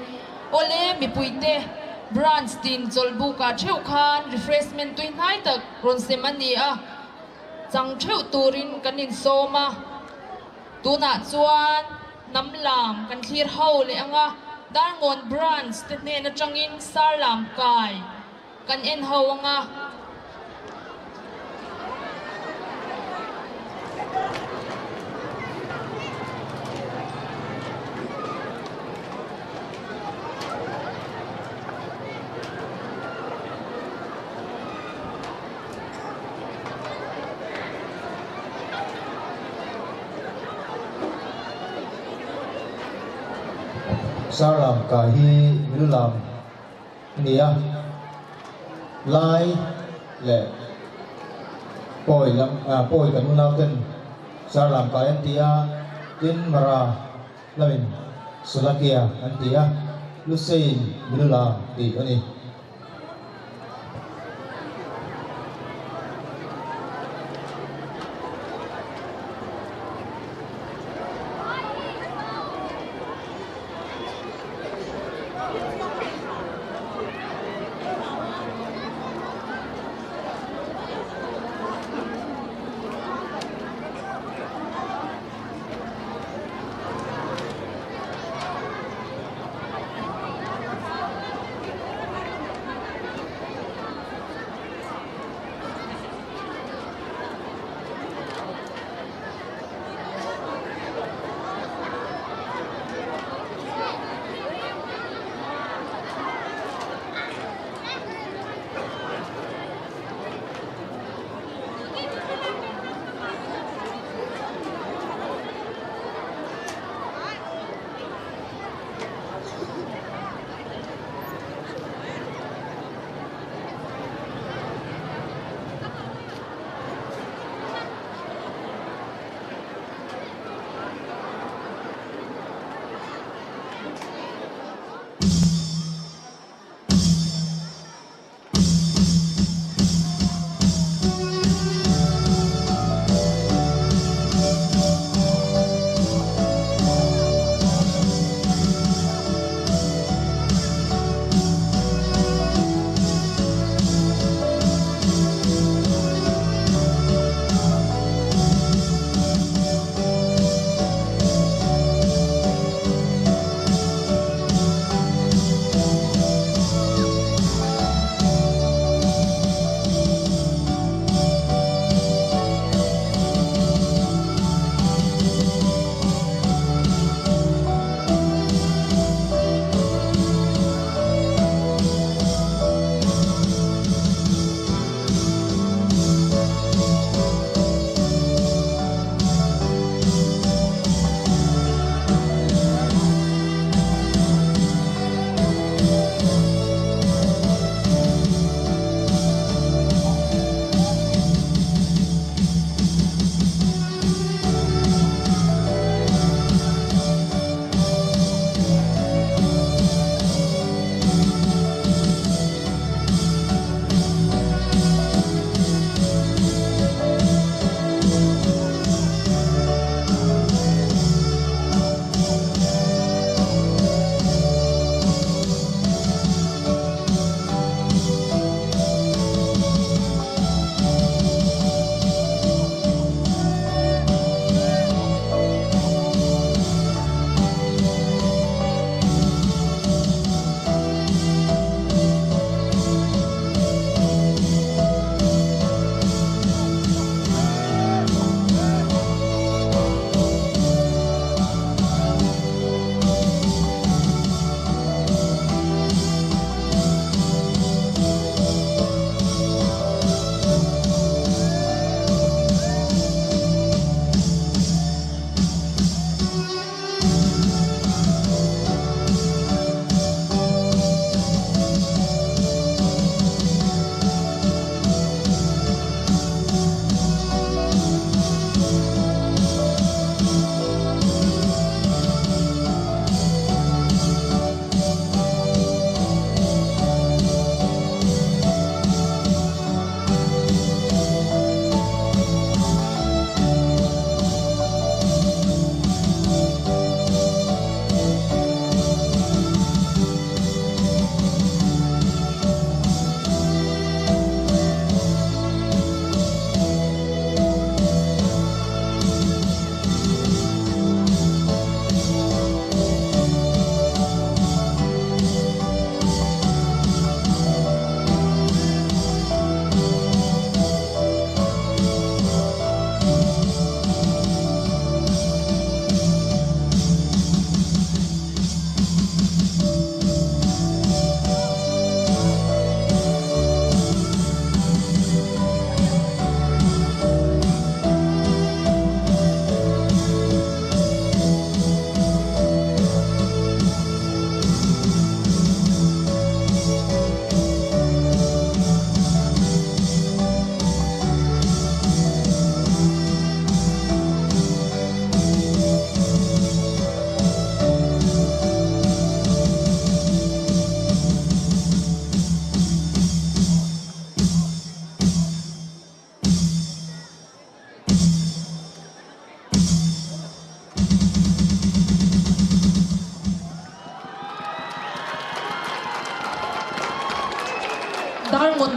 Awle, mipuite Branch tin chawlhbukah theuh khan refreshment tui hnai tak rawn sem a ni a, chang theuh turin kan insawm a. Tunah chuan hnam lam kan thlir ho leh ang a, Darngawn Branch te hnen atangin sar lam kai kan en ho ang a. Sarlam kai hi milulam a ni a, lai leh pawi lam ah pawi kan unau ten sarlam kai an ti a, tin mara lamin sulakia an ti a, Lusein milulam tih a ni.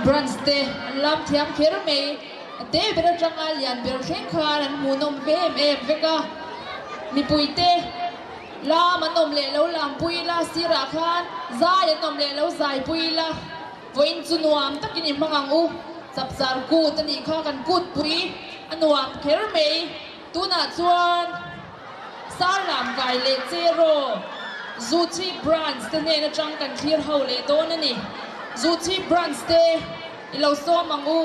Branch te an lam thiam kher mai. A te ber atanga lian ber thleng khan an hmuhnawm ve em em vek a. Mipui te lam an awm leh lo lampui ila, sirah khan zai an awm leh lo zaipui ila, vawiin chu nuam takin i hmang ang u. Chapchar kut a nih kha kan kutpui a nuam kher mai. Tunah chuan Sar lam kai leh Cheraw Zuchhip Branch te hnen atang kan thlir ho leh dawn a ni. Zuchhip Branch te i lo sawm ang u.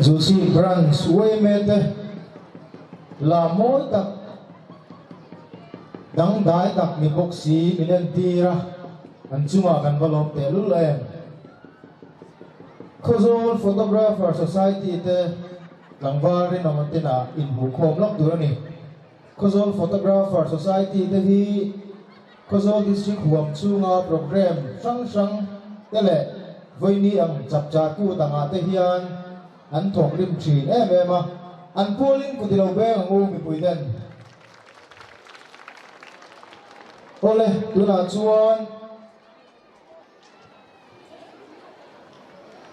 Zusi Branch yma te la mawi tak, dangdai tak ni bawk si min entir a, an chungah kan va lawm tehlul em. Khawzawl Photographer Society te tlangval rinawm tinah inhmuhkhawm lawk tur a ni. Khawzawl Photographer Society te hi Khawzawl District huam chhunga programme hrang hrang te leh vawiini ang chapchar kut angah te hian an thawk rim thin em em a, an pualin kut ilo beng ang u mipui ten. Awle, tunah chuan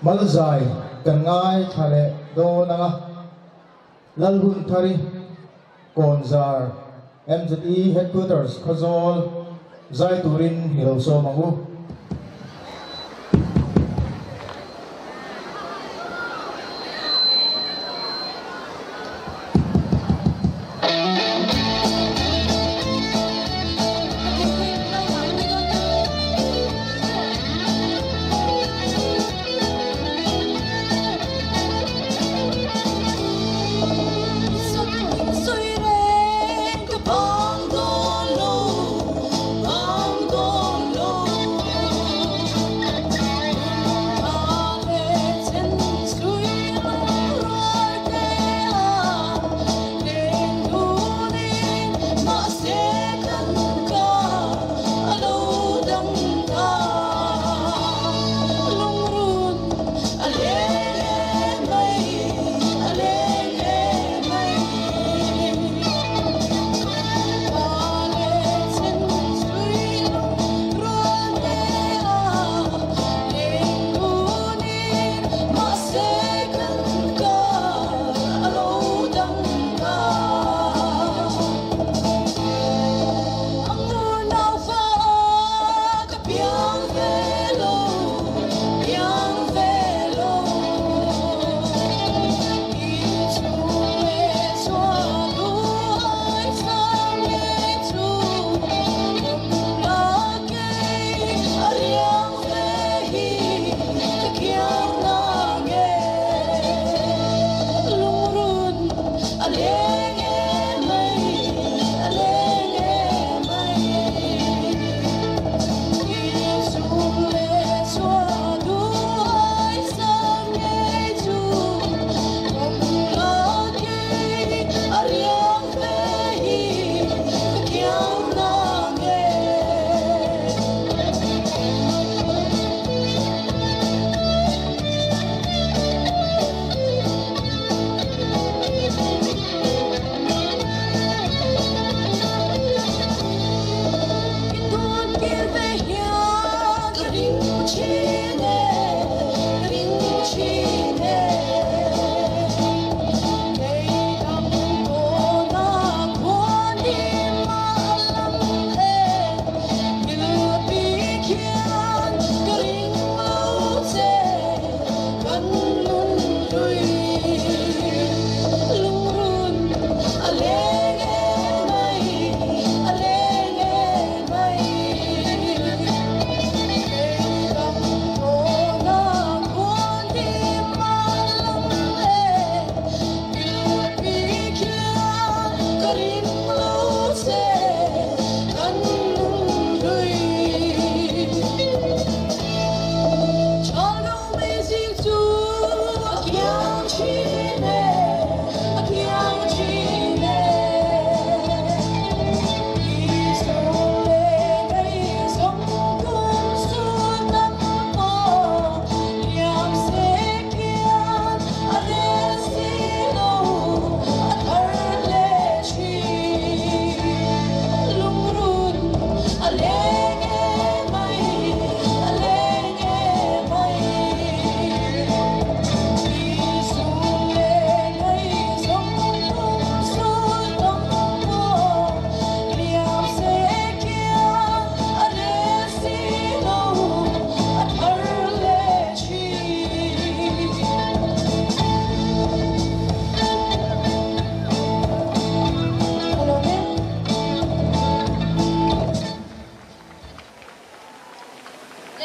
Malzai kan ngaithla leh dawn ang a. Lalhunthari, Kawnzar, MZE Headquarters, Khawzawl, zai turin i lo sawm ang u.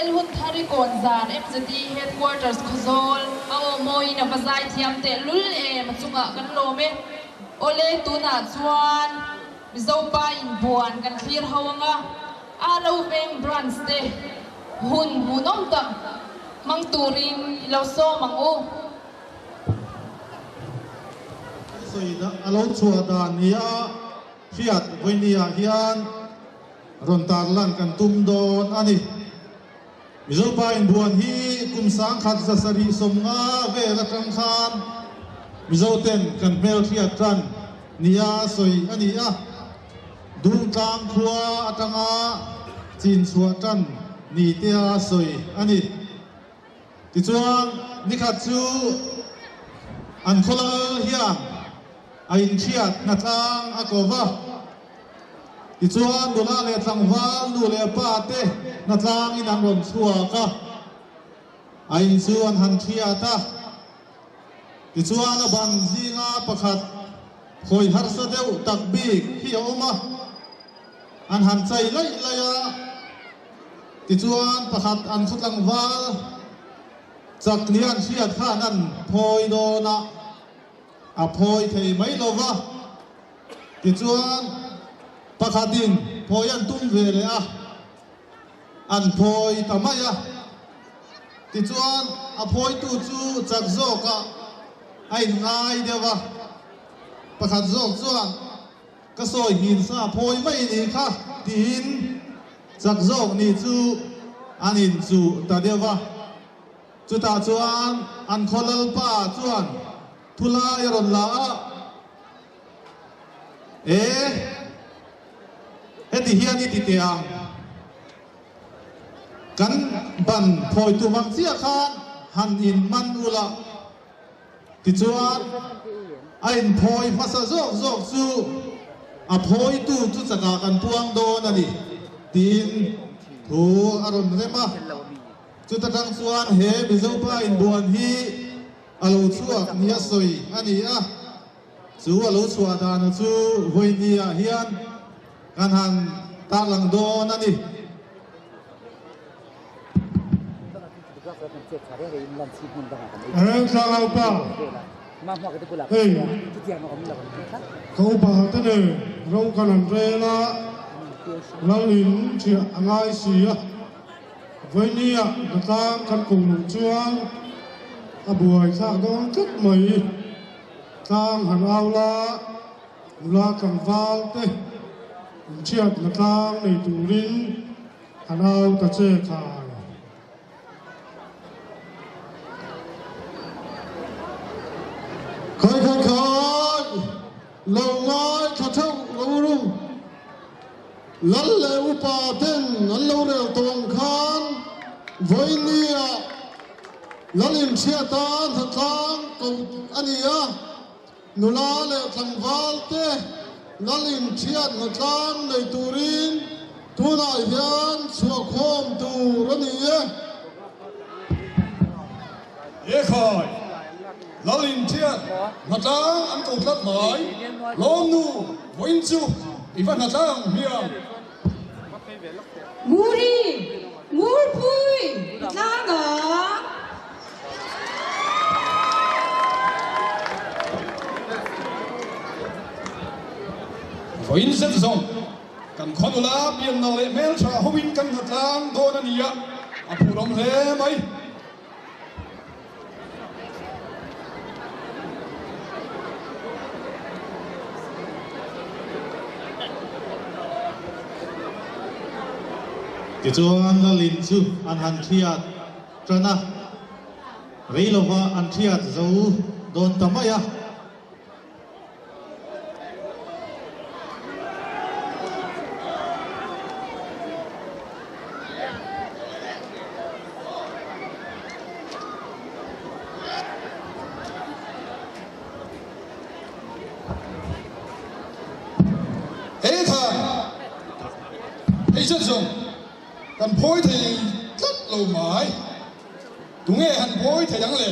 Lalhunthari Kawnzar, MZE Headquarters, Khawzawl a aw. mawiin a va zaithiam tehlul em a chungah kan lawm e. Awle tunah chuan Mizopa inbuan kan thlir ho anga Alo Veng Branch te hun hmuhnawm tak hmang turin i lo sawm ang u. Sawi a lo chhuah dan nia hriat vawinia hian rawn tarlan kan tum dawn a ni. Mizopa inbuan hi kum 1770 vel atang khan Mizoten kan hmelhriat tan nia sawi a ni a. Dungtlang khua atanga chin chhuah tan ni tea sawi a ni. Tichuan, nikhat chu an khawlal hian a inhriat hnatlang a ko va. Tichuan, nula leh tlangval nu leh pa te hnatlangin an rawn chhuak a, a in chu an han hriat a. Tichuan, a ban zinga pakhat hawi harsa deuh tak bik hi a awm a, an han chai laih laih a. Tichuan, pakhat an khaw tlangval chak ni an hriat khan an phawi dawn a, a phawi thei mai lo va. Tichuan, pakhatin phawi an tum ve leh a, an phawi ta mai a. Tichuan, a phawitu chu chak zawkah a inngai deuh a, pakhat zawk chuan, Ka sawi nghin sa phawi mai ni kha, tiin chak zawk ni chu an inchuh ta deuh a. Chutah chuan an khaw lalpa chuan thulai a rawn la a, E, heti hian i ti teh ang, kan ban phawi tum ang chiah khan han inman ula, Tichuan, a inphawi hmasa zawk zawk chu a phawitu chu chakah kan puang dawn a ni, tiin thu a rawn rem a. Chuta tang chuan he Mizopa inbuan hi a lo chhuak nia sawi a ni a. Chu a lo chhuah dana chu vawinia hian kan han tarlang dawn a ni. Thlaraupa, hei ka upa te nen ro kan an rel a, lal in thiah a ngai si a, vawinia hnatlang kan ko loh chuan a buai thlak dawn tlat mai, tlang han au la, nula tlangval te inthiat hnatlang nei turin A nau ta che khai. Khai khai khai, lo ngai tha theuh lo ru. Lal leh upa ten an lo rel tawh ang khan vawinia lal inhriata hnatlang ko a ni a. Nula leh tlangval te lal inthiat hnatlang nei turin tunah hian chhuahkhawm tur a ni e. He khai, lal inthiat hnatlang an ko tlat mai, lawmnu vawiin chu i va hnatlang hmiang. Nguri, Ngurpui, hnatlang ang. Vawiin zet zawng kan khaw nula pianna leh hmeltha hoin kan hnatlang dawn a ni a, a phurawm hle mai. Tichuan Lalin chu an han hriat Ṭan a, rei lova an hriat zo dawn ta mai a. He khan hei zet zawng. Kan phawi thei tlat lo mai. Tunge han phawi thei ang le?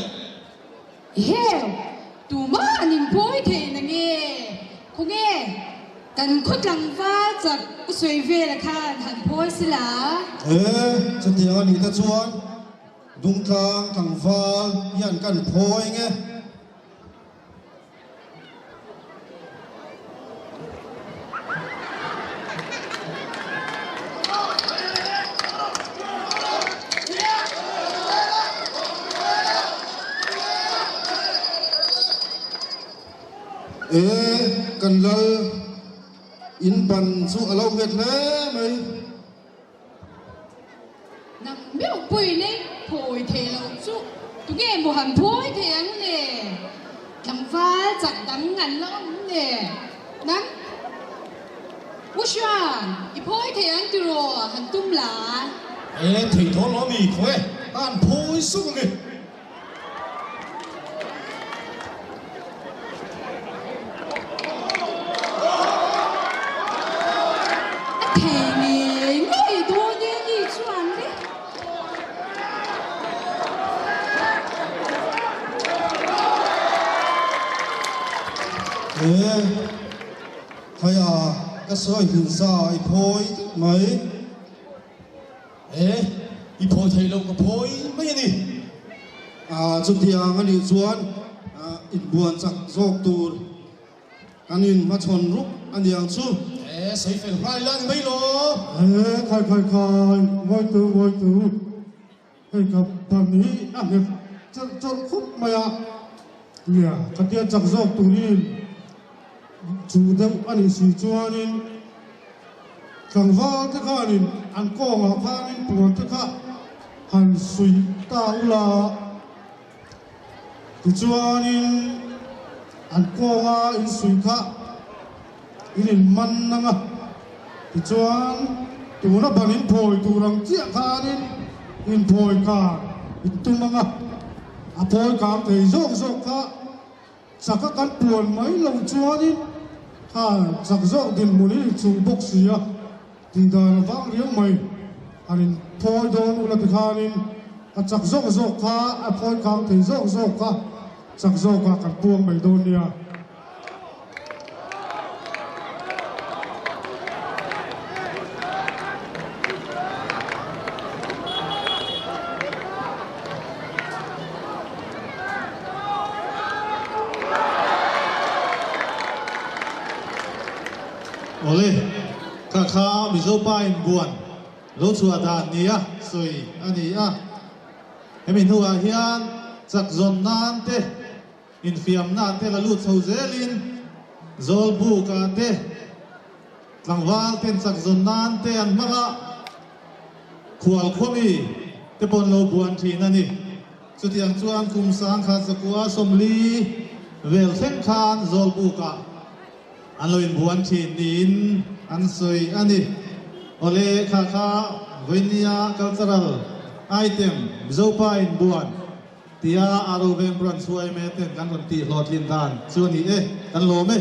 Ehe, tumah an inphawi thei na nge? Khawnge, kan khaw tlangval chak u sawi vela khan han phawi sila? E, chutiang a nih te chuan. Dungtlang tlangval hian kan phawi nge. E kan lal in ban chu a lo nghet hle mai. Nang meuh pui nei phawi thei lo chu tunge maw han phawi thei ang le? Tlangval chak dang an la awm le? Nang U Hruan, i phawi thei ang tiraw han tum la? E thei thaw lo mi khaw e, ka han phawi suk ang e. A thei ngei ngei dawn e ni chuan le. E, khaia ka sawi hrilh sa i phawi tlat mai. E, i phawi thei lo ka phawi mai a ni. A, chutiang a nih chuan inbuan chak zawk tur kan inhmachhawn rup a niang chu. E, sawi fel nghal ila ni mai lo. E, khai khai khai, ngawi tu ngawi tu, hei ka ban hi a nghet chelh chawlh khup mai a, nia khatia chak zawk turin chu deuh a nih si chuanin, Tlangval te khanin an kawngah khanin puan te kha han suih ta ula, tichuanin an kawnga insuih kha in inman ang a, tichuan tuna ban in phawi tur ang chiah khanin inphawi kar in tum ang a, a phawi kang thei zawk zawk kha Chaka kan puan mai lo chuanin kha chak zawk dinhmun hi inchung bawk si a, tihdan a vang riau mai. Han in phawi dawn ula tikhanin a chak zawk zawk kha a phawi kang thei zawk zawk kha chak zawkah kan puang mai dawn nia. Awle, kha kha Mizo pa in buan lo chhuah dan nia sawi a ni a. Hemi hnuah hian chak zawn nan te, infiamna te la lut chho zelin Zawlbuk-ah te, Tlangval ten chak zawn nan te an hmang a, khual khuami te pawn lo buan thin a ni. Chutiang chuan kum sangkhat zakua 40 vel thleng khan Zawlbuk-ah an lo inbuan thin niin an sawi a ni. Awle kha kha vawinia cultural item Mizopa inbuan tia Aro Veng Branch yma ten kan rawn tih hlawhtlin dan chu a ni e, kan lawm e.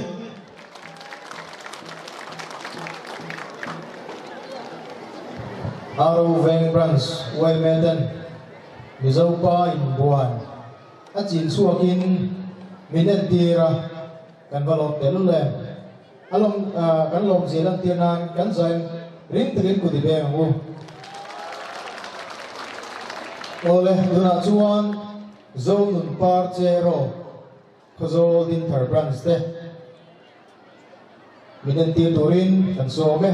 Aro Veng Branch yma ten Mizopa inbuan a chin chhuakin min entir a, kan va lawm tel em. A lawm kan lawm zia lantir nan kan zaim ring takin kut i beng ang u. Awle, tunah chuan Zonun Par Cheraw Khawzawl Dinthar Branch te min entir turin kan sawm e.